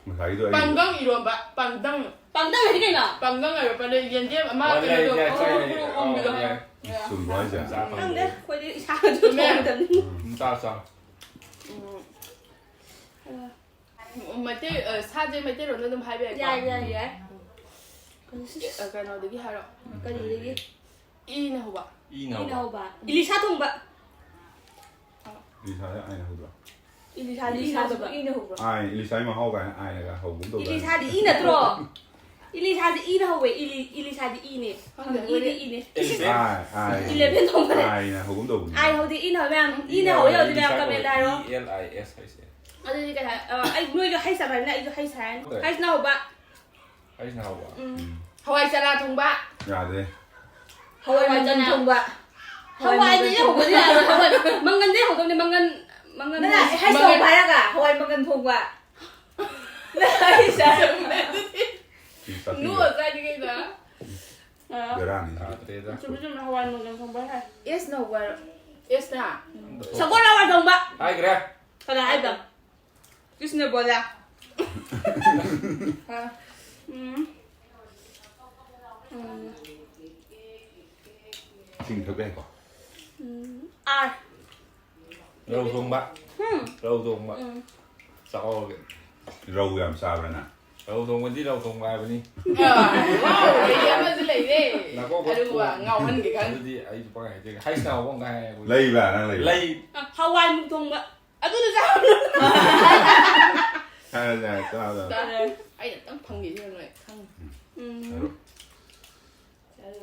ꯉꯁꯥꯏꯒꯤꯗꯣ ꯑꯩ ꯄꯪꯒꯪ ꯏꯔꯣꯝꯕ꯫ ꯄꯪꯗꯪ꯫ ꯄꯪꯗꯪ ꯍꯥꯏꯗꯤ ꯀꯩꯅꯣ? ꯄꯪꯒꯪ ꯍꯥꯏꯕ ꯄꯜꯂꯦ꯫ ꯌꯦꯟꯗꯦꯝ ꯑꯃ ꯑꯣ, ꯌꯥꯏ, ꯀꯩꯅꯣꯗꯣ ꯌꯥꯏ, ꯀꯨꯔꯨ ꯌꯥꯏ, ꯀꯨꯔꯨ ꯌꯥꯏ, ꯑꯣꯟꯕꯤꯗꯣ꯫ ꯌꯥꯏ꯫ ꯆꯨꯝꯕ꯭ꯔꯣ ꯍꯥꯏꯁꯦ? ꯆꯥ ꯐꯪꯗꯦ꯫ ꯈꯪꯗꯦ, ꯑꯩꯈꯣꯏꯗꯤ ꯏꯁꯥꯅꯁꯨ ꯆꯨꯝꯃꯦ꯫ ꯊꯣꯡꯗꯕꯅꯤꯅ꯫ ꯎꯝ, ꯆꯥ ꯆꯥ꯫ ꯎꯝ꯫ ꯃꯩꯇꯩ ꯑ, ꯁꯥꯁꯦ ꯃꯩꯇꯩꯂꯣꯟꯗ ꯑꯗꯨꯝ ꯍꯥꯏꯕ ꯌꯥꯏꯀꯣ? ꯌꯥꯏ, ꯌꯥꯏ, ꯌꯥꯏ꯫ ꯑ, ꯀꯩꯅꯣꯗꯒꯤ ꯍꯥꯏꯔꯣ꯫ ꯀꯔꯤꯗꯒꯤ? ꯏꯅ ꯍꯧꯕ꯫ ꯏꯅ ꯏꯅ ꯍꯧꯕ꯫ ꯍꯧꯕ꯫ ꯏꯂꯤꯁꯥ ꯊꯣꯡꯕ꯫ ꯏꯂꯤꯁꯥꯗ ꯑꯥꯏꯅ ꯍꯧꯕ꯭ꯔꯣ? ꯏꯂꯤꯁꯥꯗꯤ ꯏꯂꯤꯁꯥꯗꯕ ꯏꯅ ꯏꯅ ꯍꯧꯕ꯭ꯔꯣ? ꯑꯥꯏ, ꯏꯂꯤꯁꯥꯒꯤ ꯃꯍꯥꯎ ꯀꯥꯏꯅ ꯑꯥꯏꯅꯒ ꯍꯧꯒꯨꯝ ꯇꯧꯗꯥꯏꯅꯦ? ꯏꯂꯤꯁꯥꯗꯤ ꯏ ꯅꯠꯇ꯭ꯔꯣ? ꯏꯂꯤꯁꯥꯗꯤ ꯏꯅ ꯍꯧꯋꯦ꯫ ꯏꯂꯤ-, ꯏꯂꯤꯁꯥꯗꯤ ꯏꯅꯦ꯫ ꯈꯪꯗꯦ, ꯏꯗꯤ ꯏꯅꯦ꯫ Eleven꯫ ꯑꯥꯏ, ꯑꯥꯏ꯫ Eleven ꯊꯣꯡꯕꯅꯦ꯫ ꯑꯥꯏꯅ ꯍꯧꯒꯨꯝ ꯇꯧꯕꯅꯦ꯫ ꯑꯥꯏ ꯍꯧꯗꯤ ꯏꯅ ꯍꯧꯋꯦ ꯃꯌꯥꯝ꯫ ꯏꯅ ꯍꯧꯋꯦ ꯍꯧꯗꯤ ꯃꯌꯥꯝ comment ꯍꯥꯏꯔꯣ꯫ E L I S ꯍꯥꯏꯁꯦ꯫ ꯑꯗꯨꯗꯤ ꯀꯩ ꯍꯥꯏ-, ꯑ, ꯑꯩ ꯅꯣꯏꯁꯨ ꯍꯩꯁ ꯍꯥꯏꯕꯅꯤꯅ ꯑꯩꯁꯨ ꯍꯩꯁ ꯍꯥꯏꯔꯅꯤ꯫ ꯍꯣꯏ꯫ ꯍꯩꯁꯅ ꯍꯧꯕ꯫ ꯍꯩꯁꯅ ꯍꯧꯕ꯫ ꯎꯝ꯫ ꯍꯋꯥꯏ ꯆꯅꯥ ꯊꯣꯡꯕ꯫ ꯌꯥꯗꯦ꯫ ꯍꯋꯥꯏ ꯍꯋꯥꯏ ꯃꯪꯒꯟ ꯆꯅꯥ꯫ ꯊꯣꯡꯕ꯫ ꯍꯋꯥꯏꯗꯤ ꯍꯧꯕꯗꯤ ꯌꯥꯔꯣꯏ꯫ ꯍꯋꯥꯏ ꯃꯪꯒꯟꯗꯩ ꯍꯧꯗꯧꯅꯦ, ꯃꯪꯒꯟ, ꯃꯪꯒꯟ꯫ ꯅꯪ ꯍꯩꯁ ꯍꯧꯕ ꯍꯥꯏꯔꯒ ꯍꯋꯥꯏ ꯃꯪꯒꯟ ꯊꯣꯡꯕ꯫ ꯅꯪ ꯍꯩꯁ ꯍꯥꯏꯔꯒ꯫ ꯆꯥꯛꯄꯤꯔꯣ꯫ ꯅꯣꯛꯑ ꯆꯥꯏꯅꯤ ꯀꯩꯅꯣ꯫ ꯑ, ꯕꯦꯔꯥꯅꯤ ꯁꯤꯗꯤ꯫ ꯇꯥꯗ꯭ꯔꯦꯗ꯫ ꯆꯨꯝꯃꯤ, ꯆꯨꯝꯃꯤ, ꯍꯋꯥꯏ ꯃꯪꯒꯟ ꯊꯣꯡꯕ ꯍꯥꯏ꯫ ꯑꯦꯁꯅ ꯍꯧꯕ ꯍꯥꯏꯔꯣ꯫ ꯑꯦꯁꯅ ꯁꯒꯣꯜ ꯍꯋꯥꯏ ꯊꯣꯡꯕ꯫ ꯍꯥꯏꯈ꯭ꯔꯦ꯫ ꯀꯅꯥ ꯍꯥꯏꯕ? ꯀ꯭ꯔꯤꯁꯅ ꯕꯣꯂꯥ꯫ ꯎꯝ꯫ ꯎꯝ꯫ ꯏꯁꯤꯡ ꯊꯛꯄ ꯌꯥꯏꯀꯣ? ꯎꯝ꯫ ꯑꯥꯔ꯫ ꯔꯧ ꯊꯣꯡꯕ꯫ ꯎꯝ꯫ ꯔꯧ ꯊꯣꯡꯕ꯫ ꯎꯝ꯫ ꯆꯥꯎꯔꯒꯦ꯫ ꯔꯧ ꯌꯥꯝ ꯆꯥꯕ꯭ꯔꯥ ꯅꯪ? ꯔꯧ ꯊꯣꯡꯕꯗꯤ ꯔꯧ ꯊꯣꯡꯕ ꯍꯥꯏꯕꯅꯤ꯫ ꯑꯥ, ꯋꯥꯎ, ꯂꯩꯔꯦ, ꯑꯃꯁꯨ ꯂꯩꯔꯦ꯫ ꯅꯥꯀꯣꯛ ꯑꯗꯨꯒ ꯀꯣꯛ ꯉꯥꯎꯍꯟꯒꯦ ꯈꯪꯗꯦ꯫ ꯑꯗꯨꯗꯤ ꯑꯩꯁꯨ ꯄꯪꯍꯥꯏ ꯍꯥꯏꯖꯒꯦ꯫ ꯍꯥꯏꯁ ꯅꯥꯎꯕ ꯑꯃ ꯍꯥꯏ ꯍꯥꯏꯕ꯫ ꯂꯩꯕ꯭ꯔꯥ? ꯅꯪ ꯂꯩꯕ꯭ꯔꯥ? ꯂꯩ꯫ ꯑ, ꯍꯋꯥꯏꯃꯨꯛ ꯊꯣꯡꯕ꯫ ꯑꯗꯨꯗ ꯆꯥꯕ꯭ꯔꯣ? ꯍꯥꯏꯔꯁꯦ, ꯍꯥꯏꯔꯁꯦ, ꯆꯥꯔꯣ, ꯆꯥꯔꯣ꯫ ꯆꯥꯔꯦ꯫ ꯑꯩꯅ ꯑꯝꯇꯪ ꯐꯪꯈꯤꯁꯤꯅ ꯅꯣꯏ ꯈꯪꯉꯤ꯫ ꯎꯝ꯫ ꯍꯥꯏꯔꯣ꯫ ꯆꯥꯔꯣ꯫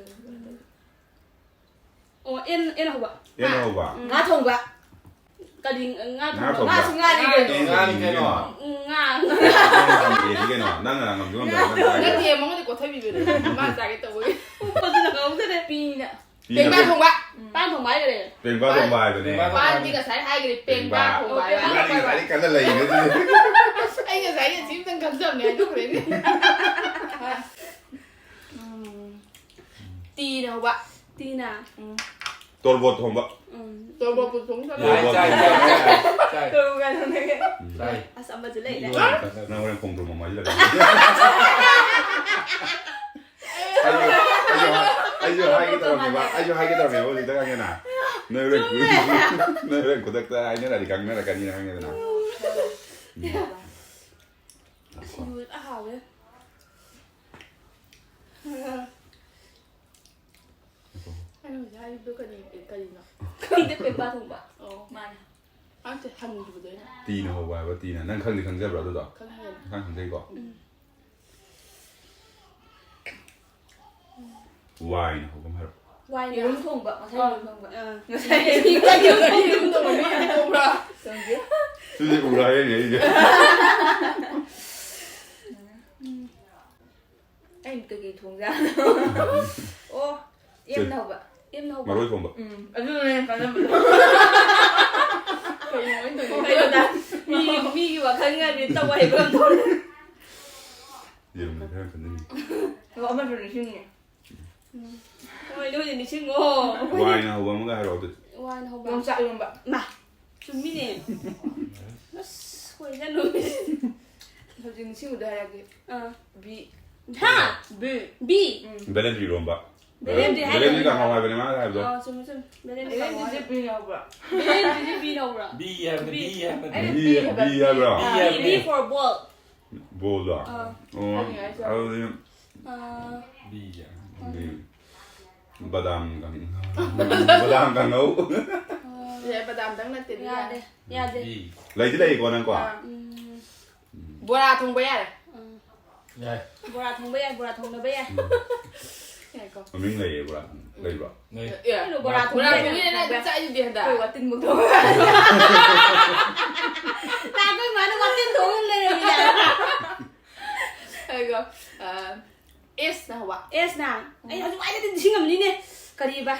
ꯑꯣ, ꯑꯦꯟ, ꯑꯦꯟ ꯍꯧꯕ꯫ ꯑꯦꯟ ꯍꯧꯕ꯫ ꯎꯝ꯫ ꯉꯥ ꯊꯣꯡꯕ꯫ ꯀꯔꯤ, ꯉꯥ ꯉꯥ ꯊꯣꯡꯕ? ꯊꯣꯡꯕ꯫ ꯉꯥꯁꯨ ꯉꯥꯅꯤ ꯀꯩꯅꯣ꯫ ꯉꯥꯅꯤ ꯀꯩꯅꯣ꯫ ꯎꯝ, ꯉꯥ꯫ ꯑꯦꯗꯤ ꯀꯩꯅꯣ? ꯅꯪꯅ ꯉꯝꯁꯨ ꯉꯝꯗꯅ ꯅꯪ ꯆꯥꯒꯦ꯫ ꯅꯠꯇꯦ, ꯃꯉꯣꯟꯗ ꯀꯣꯊꯕꯤꯕꯅꯦ꯫ ꯃꯥ ꯆꯥꯒꯦ ꯇꯧꯕꯒꯤ꯫ ꯎꯞꯄꯗꯨꯅ ꯉꯝꯗ꯭ꯔꯦ꯫ ꯄꯤꯅ꯫ ꯄꯤꯅ꯫ ꯄꯦꯡꯕꯥ ꯊꯣꯡꯕ꯫ ꯄꯥꯟ ꯊꯣꯡꯕ ꯍꯥꯏꯈ꯭ꯔꯦ꯫ ꯄꯦꯡꯕꯥ ꯊꯣꯡꯕ ꯍꯥꯏꯕꯅꯦ꯫ ꯄꯦꯡꯕꯥ ꯊꯣꯡꯕ ꯄꯥꯟꯗꯤ ꯍꯥꯏꯕꯅꯦ꯫ ꯉꯁꯥꯏ ꯍꯥꯏꯈ꯭ꯔꯦ, ꯄꯦꯡꯕꯥ ꯄꯦꯡꯕꯥ꯫ ꯊꯣꯡꯕ ꯍꯥꯏꯕ꯫ ꯏꯕꯥꯅꯤ ꯉꯁꯥꯏꯗꯤ ꯀꯟꯅ ꯂꯩꯔꯤꯅꯦ ꯑꯗꯨꯗꯤ꯫ ꯑꯩ ꯉꯁꯥꯏ ꯑꯁꯤ ꯑꯝꯇꯪ ꯈꯟꯖꯕꯅꯦ, ꯍꯥꯏꯗꯣꯛꯈ꯭ꯔꯦꯅꯦ꯫ ꯎꯝ꯫ ꯇꯤꯅ ꯍꯧꯕ꯫ ꯇꯤꯅ꯫ ꯎꯝ꯫ ꯇꯣꯔꯕꯣꯠ ꯊꯣꯡꯕ꯫ ꯎꯝ꯫ ꯇꯣꯔꯕꯣꯠꯄꯨ ꯊꯣꯡ ꯆꯠꯂꯦ꯫ ꯌꯥꯏ, ꯇꯣꯔꯕꯣꯠ ꯆꯥꯏ, ꯊꯣꯡꯕ꯫ ꯆꯥꯏ, ꯆꯥꯏ, ꯆꯥꯏ꯫ ꯇꯣꯔꯕꯣꯠ ꯊꯣꯡꯕ꯫ ꯎꯝ꯫ ꯆꯥꯏ꯫ ꯑꯁ, ꯑꯃꯁꯨ ꯂꯩꯔꯦ꯫ ꯅꯪ ꯍꯣꯔꯦꯟ ꯈꯣꯡꯗ꯭ꯔꯨꯝ ꯑꯃ ꯍꯥꯏꯖꯤꯜꯂꯛꯀꯅꯤ꯫ ꯑꯩꯁꯨ, ꯑꯩꯁꯨ, ꯑꯩꯁꯨ ꯍꯥꯏꯒꯦ ꯇꯧꯔꯝꯃꯦꯕ, ꯑꯩꯁꯨ ꯍꯥꯏꯒꯦ ꯇꯧꯔꯝꯃꯦꯕ ꯍꯧꯖꯤꯛꯇ ꯈꯪꯉꯦꯅ꯫ ꯅꯣꯏ ꯍꯣꯔꯦꯟ ꯈꯨ-, ꯆꯨꯝꯃꯦ꯫ ꯅꯣꯏ ꯍꯣꯔꯦꯟ ꯈꯨꯗꯛꯇ ꯍꯥꯏꯅꯔꯗꯤ ꯈꯪꯅꯔꯛꯀꯅꯤꯅ ꯈꯪꯉꯦꯗꯅ꯫ ꯎꯝ꯫ ꯁꯤꯡꯖꯨ ꯍꯦꯛꯇ ꯍꯥꯎꯋꯦ꯫ ꯑꯩꯅ ꯍꯧꯖꯤꯛ ꯍꯥꯏꯔꯤꯕꯗꯣ ꯀꯔꯤ, ꯀꯔꯤꯅꯣ? ꯈꯪꯗꯦ, ꯄꯦꯡꯕꯥ ꯊꯣꯡꯕ꯫ ꯑꯣ꯫ ꯃꯥꯅꯦ꯫ ꯑꯝꯇ ꯍꯪꯈꯤꯕꯗꯣ ꯑꯩꯅ꯫ ꯇꯤꯅ ꯍꯧꯕ ꯍꯥꯏꯕ ꯇꯤꯅ꯫ ꯅꯪ ꯈꯪꯗꯤ ꯈꯪꯖꯕ꯭ꯔꯣ ꯑꯗꯨꯗꯣ? ꯈꯪꯉꯦ꯫ ꯅꯪ ꯈꯪꯖꯩꯀꯣ? ꯎꯝ꯫ ꯋꯥꯏꯅ ꯍꯧꯕ ꯑꯃ ꯍꯥꯏꯔꯛꯑꯣ꯫ ꯋꯥꯏꯅ꯫ ꯌꯦꯔꯨꯝ ꯊꯣꯡꯕ, ꯉꯁꯥꯏ ꯑꯥ꯫ ꯌꯦꯔꯨꯝ ꯊꯣꯡꯕ꯫ ꯑꯥ꯫ ꯉꯁꯥꯏ ꯌꯦꯔꯨꯝ ꯊꯣꯡꯕ, ꯃꯤ ꯌꯦꯔꯨꯝ ꯊꯣꯡꯕ꯭ꯔꯥ? ꯈꯪꯗꯦ꯫ ꯁꯤꯗꯤ ꯎꯔꯥ ꯍꯥꯏꯅꯦ ꯑꯩꯁꯦ꯫ ꯎꯝ꯫ ꯑꯩꯅ ꯀꯩꯀꯩ ꯊꯣꯡꯖꯥꯠꯅꯣ? ꯑꯣ, ꯑꯦꯝꯅ ꯍꯧꯕ꯫ ꯑꯦꯝꯅ ꯍꯧꯕ꯫ ꯃꯔꯣꯏ ꯊꯣꯡꯕ꯫ ꯎꯝ, ꯑꯗꯨꯅꯦ ꯀꯥꯟꯅꯕꯗꯣ꯫ ꯀꯩꯅꯣ ꯑꯩꯅ ꯇꯧꯔꯤꯁꯦ? ꯀꯩꯅꯣꯗ, ꯃꯤ, ꯃꯤꯒꯤ ꯋꯥꯈꯜ ꯉꯥꯏꯕꯤ ꯇꯧ ꯍꯩꯕ ꯑꯃ ꯇꯧꯔꯦ꯫ ꯌꯦꯔꯨꯝꯗꯤ ꯈꯔ ꯈꯟꯖꯟꯅꯤꯡꯉꯤ꯫ ꯑꯣ, ꯑꯃꯁꯨ ꯅꯤꯡꯁꯤꯡꯉꯦ꯫ ꯎꯝ꯫ ꯍꯣꯏ, ꯅꯣꯏꯗꯤ ꯅꯤꯡꯁꯤꯡꯉꯣ꯫ ꯋꯥꯏꯅ ꯍꯧꯕ ꯑꯃꯒ ꯍꯥꯏꯔꯛꯑꯣ ꯑꯗꯨꯗꯤ꯫ ꯋꯥꯏꯅ ꯍꯧꯕ꯫ ꯌꯣꯡꯆꯥꯛ ꯏꯔꯣꯝꯕ꯫ ꯃꯥ꯫ ꯆꯨꯝꯃꯤꯅꯦ꯫ ꯑꯁ ꯍꯣꯏ ꯆꯠꯂꯨ꯫ ꯍꯧꯖꯤꯛ ꯅꯤꯡꯁꯤꯡꯕꯗ ꯍꯥꯏꯔꯛꯑꯒꯦ꯫ ꯑꯥ꯫ ꯕꯤ꯫ ꯍꯥ꯫ ꯕꯤ꯫ ꯕꯤ꯫ ꯎꯝ꯫ ꯕꯦꯂꯦꯟꯗ꯭ꯔꯤ ꯏꯔꯣꯝꯕ꯫ ꯕꯦꯂꯦꯟꯗ꯭ꯔꯤ ꯍꯥꯏꯔꯣ꯫ ꯕꯦꯂꯦꯟꯗ꯭ꯔꯤ ꯀꯥꯡꯍꯧ ꯍꯥꯏꯕꯅꯦ ꯃꯥꯅ ꯍꯥꯏꯕꯗꯣ꯫ ꯑꯥ ꯆꯨꯝꯃꯤ ꯆꯨꯝꯃꯤ꯫ ꯕꯦꯂꯦꯟꯗ꯭ꯔꯤ ꯕꯦꯂꯦꯟꯗ꯭ꯔꯤꯁꯦ ꯀꯥꯡꯍꯧ꯫ ꯕꯤ ꯌꯥꯎꯕ꯭ꯔꯥ? ꯕꯦꯂꯦꯟꯗ꯭ꯔꯤꯁꯦ ꯕꯤ ꯌꯥꯎꯕ꯭ꯔꯥ? ꯕꯤ ꯍꯥꯏꯕꯅꯤ, ꯕꯤ ꯍꯥꯏꯕꯅꯤ꯫ ꯑꯥ, ꯕꯤ ꯕꯤ ꯍꯥꯏꯕ꯭ꯔꯣ? ꯑꯥ, ꯕꯤ ꯍꯥꯏꯕꯅꯤ꯫ B for ball꯫ ꯕꯣꯜꯗꯣ꯫ ꯑꯥ꯫ ꯑꯣ꯫ ꯑꯩꯅ ꯍꯥꯏꯁꯦ꯫ ꯑꯗꯨꯗꯤ ꯕꯤ ꯍꯥꯏꯕꯅꯤ꯫ ꯕꯤ꯫ ꯕꯗꯥꯝ ꯀꯥꯡ-, ꯕꯗꯥꯝ ꯀꯥꯡꯍꯧ꯫ ꯁꯤꯁꯦ ꯕꯗꯥꯝꯗꯪ ꯅꯠꯇꯦ, ꯕꯤ ꯌꯥꯗꯦ ꯌꯥꯔꯦ꯫ ꯌꯥꯗꯦ꯫ ꯕꯤ꯫ ꯂꯩꯗꯤ ꯂꯩꯀꯣ ꯅꯪꯀꯣ꯫ ꯑꯥ꯫ ꯎꯝ꯫ ꯕꯣꯔꯥ ꯊꯣꯡꯕ ꯌꯥꯔꯦ꯫ ꯌꯥꯏ꯫ ꯕꯣꯔꯥ ꯊꯣꯡꯕ ꯌꯥꯏ, ꯕꯣꯔꯥ ꯊꯣꯡꯅꯕ ꯌꯥꯏ꯫ ꯌꯥꯏꯀꯣ꯫ ꯃꯃꯤꯡ ꯂꯩꯌꯦ ꯕꯣꯔꯥ꯫ ꯂꯩꯕ꯭ꯔꯣ? ꯅꯣꯏ꯫ ꯑꯦ, ꯀꯩꯅꯣ ꯕꯣꯔꯥ ꯕꯣꯔꯥ ꯊꯣꯡꯕ ꯊꯣꯡꯕ ꯌꯥꯏ, ꯅꯪ ꯑꯗꯨꯝ ꯆꯥꯏꯗꯨꯗꯤ ꯍꯟꯗꯛ꯫ ꯑꯩꯈꯣꯏ ꯋꯥꯇꯤꯟ ꯃꯨꯛ ꯊꯣꯡ꯫ ꯇꯥ ꯑꯩꯈꯣꯏ ꯃꯥꯅ ꯋꯥꯇꯤꯟ ꯊꯣꯡꯉ ꯂꯩꯔꯝꯃꯤꯅꯦ꯫ ꯑꯩꯒꯣ, ꯑ, ꯑꯦꯁꯅ ꯍꯧꯕ꯫ ꯑꯦꯁꯅ꯫ ꯑꯩ ꯍꯧꯖꯤꯛ ꯋꯥꯏꯗꯗꯤ ꯅꯤꯡꯁꯤꯡꯉꯝꯅꯤꯅꯦ꯫ ꯀꯔꯤꯕ?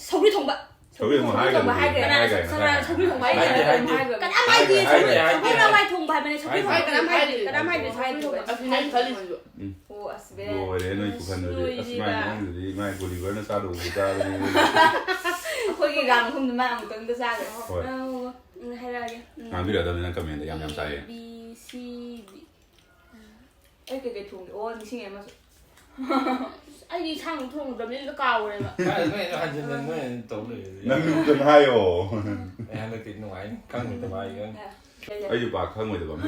ꯁꯧꯒ꯭ꯔꯤ ꯊꯣꯡꯕ꯫ ꯁꯧꯒ꯭ꯔꯤ ꯊꯣꯡꯕ ꯍꯥꯏꯈ꯭ꯔꯦ, ꯊꯣꯡꯕ ꯍꯥꯏꯈ꯭ꯔꯦ꯫ ꯍꯥꯏꯈ꯭ꯔꯦ, ꯀꯅꯥ ꯉꯁꯥꯏ ꯁꯧꯒ꯭ꯔꯤ ꯊꯣꯡꯕ ꯍꯥꯏꯗꯦ, ꯍꯥꯏꯈ꯭ꯔꯦ? ꯍꯥꯏꯗꯦ꯫ ꯀꯅꯥꯝ ꯍꯥꯏꯗꯦ꯫ ꯍꯥꯏꯗꯦ, ꯍꯥꯏꯗꯦ꯫ ꯁꯧꯒ꯭ꯔꯤ ꯍꯋꯥꯏ ꯊꯣꯡꯕ ꯍꯥꯏꯕꯅꯦ꯫ ꯁꯧꯒ꯭ꯔꯤ ꯊꯣꯡꯕ ꯍꯥꯏꯗꯦ, ꯍꯥꯏꯈ꯭ꯔꯦ꯫ ꯍꯥꯏꯗꯦ꯫ ꯀꯅꯥꯝ ꯍꯥꯏꯗꯦ꯫ ꯑꯁꯤꯅꯦ ꯑꯩ ꯈꯜꯂꯤꯁꯤꯁꯨ꯫ ꯎꯝ꯫ ꯑꯣ, ꯑꯁ, ꯕꯦ꯫ ꯂꯣꯏꯔꯦ ꯅꯣꯏ ꯈꯨꯐꯟꯗꯨꯗꯤ꯫ ꯑꯁ, ꯃꯥꯏ ꯂꯣꯏꯔꯤꯕ꯫ ꯃꯑꯣꯡꯗꯨꯗꯤ ꯃꯥꯏ ꯒꯣꯂꯤꯚꯔꯅ ꯆꯥꯗꯧꯕ ꯆꯥꯕꯅꯤ꯫ ꯑꯩꯈꯣꯏꯒꯤ ꯔꯥꯎꯟ ꯑꯍꯨꯝꯗ ꯃꯥ ꯑꯃꯨꯛꯇꯪꯗ ꯆꯥꯈ꯭ꯔꯦ꯫ ꯍꯣꯏ꯫ ꯑꯧ, ꯎꯝ, ꯍꯥꯏꯔꯛꯑꯒꯦ꯫ ꯎꯝ꯫ ꯉꯥꯡꯕꯤꯔꯛꯑꯗꯕꯅꯤ ꯅꯪ ꯀꯃꯦꯟꯗ ꯌꯥꯝ ꯌꯥꯝ ꯆꯥꯏꯌꯦ꯫ A, B, C, D꯫ ꯑꯩ ꯀꯩꯀꯩ ꯊꯣꯡꯒꯦ? ꯑꯣ, ꯅꯤꯡꯁꯤꯡꯉꯦ ꯑꯃꯁꯨ꯫ ꯑꯩꯗꯤ ꯏꯟꯁꯥꯡ ꯊꯣꯡꯗꯕꯅꯤꯅ ꯀꯥꯎꯔꯦꯕ꯫ ꯀꯥꯏ ꯅꯣꯏ ꯍꯟꯖꯤꯟ ꯍꯟꯖꯤꯟ ꯅꯣꯏ ꯇꯧ ꯂꯩꯔꯗꯤ꯫ ꯅꯪ ꯅꯨꯃꯤꯠꯇꯅ ꯍꯥꯏꯌꯣ꯫ ꯑꯩ ꯍꯟꯗꯛꯇꯤ ꯅꯨꯡꯉꯥꯏꯅꯤ꯫ ꯈꯪꯗꯕ ꯑꯩ ꯈꯪ-, ꯑꯩꯁꯨ ꯄꯥꯛ ꯈꯪꯉꯣꯏꯗꯕ ꯑꯃ꯫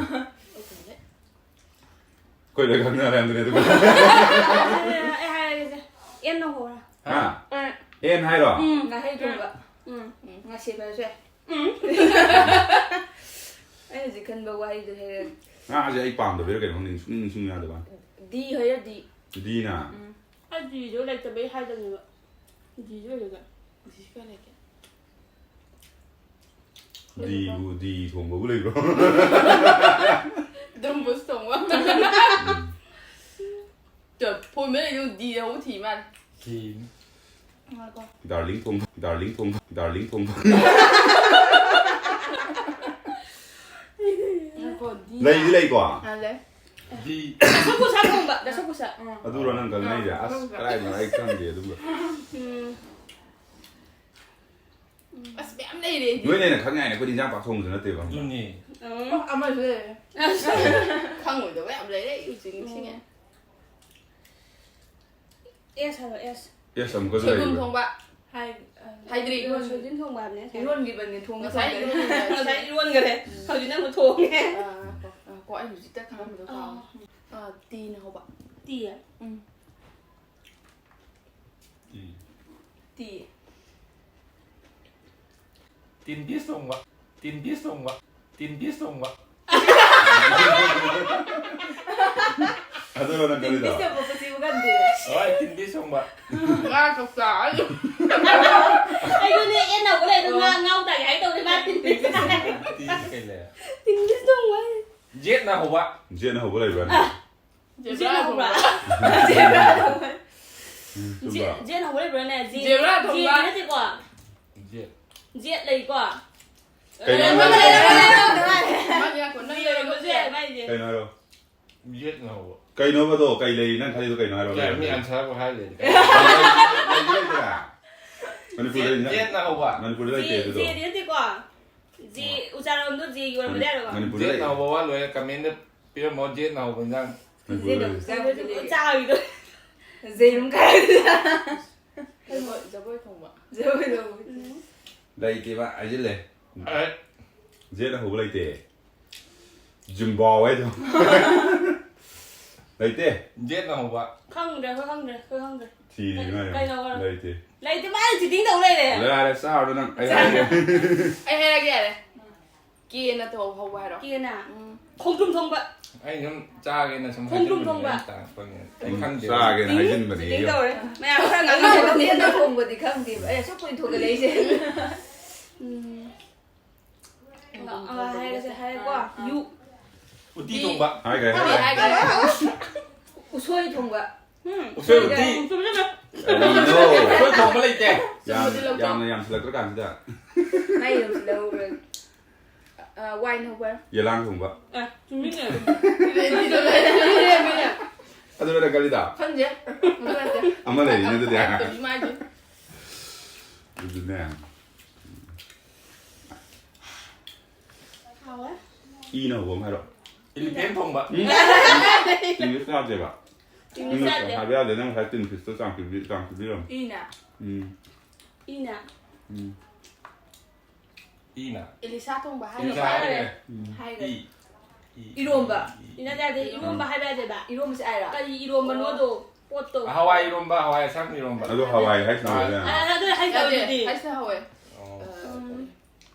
ꯑꯩꯈꯣꯏ ꯂꯣꯏ ꯈꯪꯅꯔꯦ ꯑꯗꯨꯅꯦ ꯑꯗꯨꯒ꯫ ꯑꯩ ꯍꯥꯏꯔꯒꯦꯁꯦ꯫ N ꯅ ꯍꯧꯔ꯫ ꯍꯥ? ꯑ, ꯑꯦꯟ ꯍꯥꯏꯔꯣ? ꯎꯝ꯫ ꯉꯥꯍꯩ ꯊꯣꯡꯕ꯫ ꯎꯝ꯫ ꯉꯥꯁꯦꯞ ꯍꯥꯏꯔꯁꯨ ꯌꯥꯏ꯫ ꯎꯝ꯫ ꯑꯩꯅ ꯍꯧꯖꯤꯛ ꯈꯟꯕ ꯋꯥꯍꯩꯗꯣ ꯍꯥꯏꯔꯛꯑꯒꯦ꯫ ꯉꯥꯁꯦ ꯑꯩ ꯄꯥꯝꯗꯕꯩꯔ ꯀꯩꯅꯣ ꯈꯪꯗꯦ, ꯁꯨꯡꯅꯤꯡ ꯅꯤꯡꯁꯤꯡ ꯌꯥꯗꯕ꯫ ꯗꯤ ꯍꯥꯏꯔ ꯗꯤ꯫ ꯗꯤꯅ꯫ ꯎꯝ꯫ ꯑꯩ ꯗꯤꯗꯣ ꯂꯩꯇꯕꯩ ꯍꯥꯏꯗꯕꯅꯦꯕ꯫ ꯗꯤꯗꯣ ꯂꯩꯔꯒ꯫ ꯗꯤ ꯀꯥꯏ ꯂꯩꯒꯦ? ꯗꯤꯕꯨ, ꯗꯤ ꯊꯣꯡꯕꯕꯨ ꯂꯩꯕ꯭ꯔꯣ? ꯗꯨꯝꯕꯨꯁ ꯊꯣꯡꯕ꯫ ꯎꯝ꯫ ꯇ, ꯐꯣꯟ ꯃꯦꯠ ꯂꯩꯗꯣ ꯗꯤ ꯍꯧꯕ ꯊꯤ ꯃꯥꯜꯂꯦ꯫ ꯀꯤ-, ꯉꯥꯏꯈꯣ꯫ ꯗꯥꯔꯂꯤꯡ ꯊꯣꯡꯕ, ꯗꯥꯔꯂꯤꯡ ꯊꯣꯡꯕ, ꯗꯥꯔꯂꯤꯡ ꯊꯣꯡꯕ꯫ ꯉꯥꯏꯈꯣ, ꯗꯤ ꯂꯩꯗꯤ ꯂꯩꯀꯣ? ꯑꯥ, ꯂꯩ꯫ ꯗꯤ꯫ ꯗꯁꯀꯨꯁꯥ ꯊꯣꯡꯕ꯫ ꯗꯁꯀꯨꯁꯥ꯫ ꯎꯝ꯫ ꯑꯗꯨꯔꯣ ꯅꯪ ꯈꯪꯅꯩꯁꯦ? ꯑꯁ, ꯀꯗꯥꯏꯗꯅꯣ ꯑꯩ ꯈꯪꯗꯦ ꯑꯗꯨꯒ꯫ ꯎꯝ꯫ ꯌꯥꯝ ꯂꯩꯔꯦ ꯑꯩꯗꯤ꯫ ꯅꯣꯏꯅ ꯍꯦꯟꯅ ꯈꯪ ꯌꯥꯏꯅꯦ, ꯑꯩꯈꯣꯏꯗꯤ ꯏꯟꯖꯥꯡ ꯄꯥꯛ ꯊꯣꯡꯕꯁꯨ ꯅꯠꯇꯦꯕ꯫ ꯑꯗꯨꯅꯤ꯫ ꯎꯝ꯫ ꯑꯣ, ꯑꯃꯁꯨ ꯂꯩꯔꯦ꯫ ꯈꯪꯉꯣꯏꯗꯕ ꯌꯥꯝ ꯂꯩꯔꯦ, ꯑꯩ ꯍꯧꯖꯤꯛ ꯅꯤꯡꯁꯤꯡꯉꯦ꯫ ꯎꯝ꯫ ꯑꯦꯁ ꯍꯥꯏꯕ, ꯑꯦꯁ꯫ ꯑꯦꯁ ꯑꯃꯨꯛꯀꯁꯨ ꯁꯣꯏꯕꯨꯝ ꯂꯩꯔꯤꯕ꯫ ꯊꯣꯡꯕ꯫ ꯍꯥꯏ-, ꯑ, ꯍꯥꯏꯗ꯭ꯔꯤ꯫ ꯏꯔꯣꯟ-, ꯁꯣꯏꯖꯤꯟ ꯊꯣꯡꯕ ꯍꯥꯏꯕꯅꯦ ꯉꯁꯥꯏ꯫ ꯏꯔꯣꯟꯈꯤꯕꯅꯤ, ꯊꯣꯡꯕ ꯉꯁꯥꯏ ꯊꯣꯡꯗ꯭ꯔꯤ꯫ ꯏꯔꯣꯟꯈꯤꯕꯅꯦ꯫ ꯉꯁꯥꯏ ꯏꯔꯣꯟꯈꯔꯦ꯫ ꯎꯝ꯫ ꯍꯧꯖꯤꯛꯅ ꯑꯃꯨꯛ ꯊꯣꯡꯉꯦ꯫ ꯑ, ꯉꯥꯏꯈꯣ, ꯉꯥꯏꯈꯣ, ꯑꯩ ꯍꯧꯖꯤꯛꯇ ꯈꯪꯉꯝꯕꯗꯣ ꯀꯥꯎꯔꯦ꯫ ꯑꯥ꯫ ꯑ, ꯇꯤꯅ ꯍꯧꯕ꯫ ꯇꯤ꯫ ꯎꯝ꯫ ꯇꯤ꯫ ꯇꯤ꯫ ꯇꯤꯟ ꯄꯤꯁ ꯊꯣꯡꯕ꯫ ꯇꯤꯟ ꯄꯤꯁ ꯊꯣꯡꯕ꯫ ꯇꯤꯟ ꯄꯤꯁ ꯊꯣꯡꯕ꯫ ꯑꯗꯨꯔꯣ ꯅꯪ ꯈꯜꯂꯤꯗꯣ? ꯇꯤꯟ ꯄꯤꯁ ꯊꯣꯡꯕ ꯄꯨꯟꯁꯤ ꯎꯒꯟꯗꯦ꯫ ꯍꯣꯏ, ꯇꯤꯟ ꯄꯤꯁ ꯊꯣꯡꯕ꯫ ꯉꯥ ꯀꯧꯇꯥ꯫ ꯑꯩꯁꯨꯅꯦ, ꯑꯦꯟ ꯍꯧꯕ ꯂꯩꯗꯣ ꯉꯥ, ꯉꯥꯎ ꯇꯥꯒꯦ ꯍꯥꯏ ꯇꯧꯅꯦ, ꯃꯥ ꯇꯤꯟ ꯄꯤꯁ꯫ ꯇꯤꯟ ꯀꯩ ꯂꯩ? ꯇꯤꯟ ꯄꯤꯁ ꯊꯣꯡꯕ꯫ ꯖꯦꯠꯅ ꯍꯧꯕ꯫ ꯖꯦꯠꯅ ꯍꯧꯕ ꯂꯩꯕ꯭ꯔꯥꯅꯦ? ꯑ, ꯖꯦꯠꯅ ꯍꯧꯕ꯭ꯔꯥ? ꯖꯦꯠꯅ ꯍꯧꯕ꯫ ꯎꯝ, ꯖꯦ-, ꯆꯨꯝꯕ꯭ꯔꯥ? ꯖꯦꯠꯅ ꯍꯧꯕ ꯂꯩꯕ꯭ꯔꯥꯅꯦ? ꯖꯦ-, ꯖꯦꯕ꯭ꯔꯥ ꯊꯣꯡꯕ꯫ ꯖꯦꯗꯤ ꯅꯠꯇꯦꯀꯣ? ꯖꯦꯠ꯫ ꯖꯦꯠ ꯂꯩꯀꯣ? ꯀꯩꯅꯣ ꯂꯩꯔꯝꯕ ꯍꯥꯏꯔꯣ? ꯂꯩꯔꯝꯕ ꯂꯩꯔꯝꯕ꯫ ꯃꯥꯒꯤ ꯉꯥꯏꯈꯣ, ꯅꯪ ꯖꯦ ꯂꯩꯔꯝꯕ ꯑꯣꯏꯔꯝꯕꯁꯨ ꯖꯦꯠ꯫ ꯌꯥꯏ, ꯃꯥꯏ ꯖꯦꯠ꯫ ꯀꯩꯅꯣ ꯍꯥꯏꯔꯣ? ꯖꯦꯠꯅ ꯍꯧꯕ꯫ ꯀꯩꯅꯣꯕꯗꯣ? ꯀꯩ ꯂꯩꯔꯤ? ꯅꯪ ꯈꯜꯂꯤꯗꯣ ꯀꯩꯅꯣ ꯍꯥꯏꯔꯣ? ꯀꯌꯥ ꯃꯤ ꯂꯩꯔꯝꯕꯗꯣ꯫ ꯑꯟꯁꯔꯕꯨ ꯍꯥꯏ ꯂꯩꯔꯗꯤ ꯀꯩꯅꯣ? ꯂꯩ-, ꯂꯩꯗꯤ ꯂꯩꯇꯦꯗ꯫ ꯃꯅꯤꯄꯨꯔꯗ ꯖꯦꯠ-, ꯂꯩ-, ꯖꯦꯠꯅ ꯍꯧꯕ꯫ ꯃꯅꯤꯄꯨꯔꯗ ꯂꯩꯇꯦ ꯖꯦ-, ꯑꯗꯨꯗꯣ꯫ ꯖꯦꯗꯤ ꯅꯠꯇꯦꯀꯣ? ꯖꯦ, ꯎꯆꯥꯔꯣꯟꯗꯣ ꯖꯦꯒꯤ ꯑꯣꯏꯔꯝꯕꯗꯤ ꯃꯅꯤ-, ꯌꯥꯔꯣꯏꯕ꯫ ꯃꯅꯤꯄꯨꯔꯗ ꯖꯦꯠꯅ ꯂꯩꯇꯦ꯫ ꯍꯧꯕ ꯋꯥ ꯂꯣꯏꯔꯦ, ꯀꯃꯦꯟꯗ ꯄꯤꯔꯝꯃꯣ, ꯖꯦꯠꯅ ꯍꯧꯕ ꯏꯟꯖꯥꯡ꯫ ꯃꯅꯤꯄꯨꯔꯗ ꯖꯦꯠꯅ ꯂꯩꯇꯦ꯫ ꯍꯧꯕ ꯆꯥꯕꯤꯗꯣ꯫ ꯖꯦꯔꯨꯝ ꯈꯥꯏꯕꯗꯨꯗ꯫ ꯖꯒꯣꯏ, ꯖꯒꯣꯏ ꯊꯣꯡꯕ꯫ ꯖꯒꯣꯏ ꯊꯣꯡꯕ꯫ ꯎꯝ꯫ ꯂꯩꯇꯦꯕ, ꯍꯥꯏꯖꯤꯜꯂꯦ꯫ ꯑꯦ꯫ ꯖꯦꯠꯅ ꯍꯧꯕ ꯂꯩꯇꯦ꯫ ꯖꯤꯝꯕꯥꯕꯋꯦ ꯑꯗꯨꯝ꯫ ꯂꯩꯇꯦ꯫ ꯖꯦꯠꯅ ꯍꯧꯕ꯫ ꯈꯪꯗ꯭ꯔꯦ, ꯑꯩꯈꯣꯏ ꯈꯪꯗ꯭ꯔꯦ, ꯑꯩꯈꯣꯏ ꯈꯪꯗ꯭ꯔꯦ꯫ ꯊꯤꯔꯤ ꯀꯩ-, ꯃꯥ ꯌꯦꯡꯉꯣ꯫ ꯀꯩꯅꯣ ꯍꯥꯏꯔꯣ? ꯂꯩꯇꯦ꯫ ꯂꯩꯇꯦ, ꯃꯥꯅ cheating ꯇꯧ ꯂꯩꯔꯦ꯫ ꯌꯥꯔꯦ, ꯆꯥꯔꯨꯔꯣ ꯅꯪ꯫ ꯑꯩ ꯆꯥꯔꯦ꯫ ꯍꯥꯏꯔꯒꯦ꯫ ꯑꯩ ꯍꯥꯏꯔꯒꯦ ꯌꯥꯔꯦ꯫ ꯀꯦꯅ ꯇꯧ ꯍꯧꯕ ꯍꯥꯏꯔꯣ? ꯀꯦꯅ꯫ ꯎꯝ꯫ ꯈꯣꯡꯗ꯭ꯔꯨꯝ ꯊꯣꯡꯕ꯫ ꯑꯩ ꯁꯨꯝ ꯆꯥꯒꯦꯅ ꯁꯨꯝ ꯈꯣꯡꯗ꯭ꯔꯨꯝ ꯍꯥꯏꯖꯤꯟꯕꯅꯦ, ꯊꯣꯡꯕ꯫ ꯑꯩ ꯇꯥꯔꯛꯄꯅꯦ꯫ ꯑꯩ ꯎꯝ, ꯈꯪꯗꯦꯕ꯫ ꯆꯥꯒꯦꯅ cheating, ꯍꯥꯏꯖꯤꯟꯕꯅꯦ cheating ꯑꯩ꯫ ꯇꯧꯔꯦ꯫ ꯃꯌꯥꯝ ꯈꯔ ꯉꯥꯡꯅꯕ꯫ ꯑꯩꯅ ꯊꯣꯡꯕꯗꯤ ꯈꯪꯗꯦꯕ꯫ ꯑꯩ ꯑꯁꯨꯛ ꯀꯨꯏꯅ ꯊꯣꯡꯒꯠꯂꯛꯏꯁꯦ꯫ ꯎꯝ꯫ ꯑ, ꯑ, ꯍꯥꯏꯔꯁꯦ, ꯍꯥꯏꯔꯦꯀꯣ꯫ ꯑꯥ꯫ ꯌꯨ꯫ ꯎꯇꯤ ꯊꯣꯡꯕ꯫ ꯍꯥꯏꯈ꯭ꯔꯦ, ꯍꯥꯏꯈ꯭ꯔꯦ꯫ ꯍꯥꯏꯈ꯭ꯔꯦ꯫ ꯎꯁꯣꯏ ꯊꯣꯡꯕ꯫ ꯎꯝ꯫ ꯎꯁꯣꯏ ꯎꯇꯤ꯫ ꯆꯨꯝꯃꯦ, ꯆꯨꯝꯃꯦ꯫ ꯀꯔꯤꯅꯣ? ꯎꯁꯣꯏ ꯊꯣꯡꯕ ꯂꯩꯇꯦ꯫ ꯌꯥꯝ, ꯆꯨꯝꯕꯗꯤ ꯂꯧꯊꯣꯛ꯫ ꯌꯥꯝꯅ ꯌꯥꯝꯁꯤꯜꯂꯛꯇ꯭ꯔꯀꯥꯟꯁꯤꯗ꯫ ꯃꯥꯏ ꯌꯥꯝꯁꯤꯜꯂꯛꯎꯔꯦ꯫ ꯑ, ꯋꯥꯏꯟ ꯍꯧꯕ꯫ ꯌꯦꯂꯥꯡ ꯊꯣꯡꯕ꯫ ꯑ, ꯆꯨꯝꯃꯤꯅꯦ꯫ ꯑꯗꯨ ꯅꯠꯇ꯭ꯔ ꯀꯔꯤꯗ? ꯈꯪꯗꯦ꯫ ꯑꯗꯨ ꯅꯠꯇꯦ꯫ ꯑꯃ ꯂꯩꯔꯤꯅꯦ ꯑꯗꯨꯗꯤ꯫ ꯀꯔꯤ ꯃꯥꯒꯤ? ꯑꯗꯨꯅꯦ꯫ ꯏꯅ ꯍꯧꯕ ꯑꯃ ꯍꯥꯏꯔꯣ꯫ Elephant ꯊꯣꯡꯕ꯫ ꯎꯝ꯫ English ꯌꯥꯗꯦꯕ꯫ English English ꯌꯥꯗꯦ꯫ ꯍꯥꯏꯕ ꯌꯥꯗꯦ, ꯅꯪ ꯉꯁꯥꯏ tin fish ꯇꯣ ꯆꯥꯝ ꯄꯤꯕꯤ-, ꯆꯥꯝ ꯄꯤꯕꯤꯔꯝꯃꯦ꯫ ꯏꯅ꯫ ꯎꯝ꯫ ꯏꯅ꯫ ꯎꯝ꯫ ꯏꯅ꯫ ꯏꯂꯤꯁꯥ ꯊꯣꯡꯕ ꯍꯥꯏꯔꯣ? ꯏꯂꯤꯁꯥ ꯍꯥꯏꯔꯦ꯫ ꯎꯝ꯫ ꯍꯥꯏꯔꯦ꯫ ꯏ꯫ ꯏ꯫ ꯏꯔꯣꯝꯕ꯫ ꯏ꯫ ꯏꯅ ꯌꯥꯗꯦ, ꯏꯔꯣꯝꯕ ꯍꯥꯏꯕ ꯌꯥꯗꯦꯕ꯫ ꯏꯔꯣꯝꯕꯁꯦ ꯍꯥꯏꯔꯣ? ꯀꯔꯤ ꯏꯔꯣꯝꯕꯅꯣꯗꯣ? ꯄꯣꯠꯇꯣ꯫ ꯍꯋꯥꯏ ꯏꯔꯣꯝꯕ, ꯍꯋꯥꯏ ꯑꯁꯥꯡꯕꯤ ꯏꯔꯣꯝꯕ꯫ ꯑꯗꯨ ꯍꯋꯥꯏ ꯍꯥꯏꯁꯤꯅ ꯍꯋꯥꯏ꯫ ꯍꯥꯏꯕ ꯌꯥꯗꯦ꯫ ꯑ, ꯑꯗꯨ ꯍꯥꯏꯁꯦ ꯌꯥꯗꯦ, ꯍꯧꯖꯤꯛꯇꯤ꯫ ꯍꯥꯏꯁꯦ ꯍꯋꯥꯏ꯫ ꯑꯣ꯫ ꯎꯝ꯫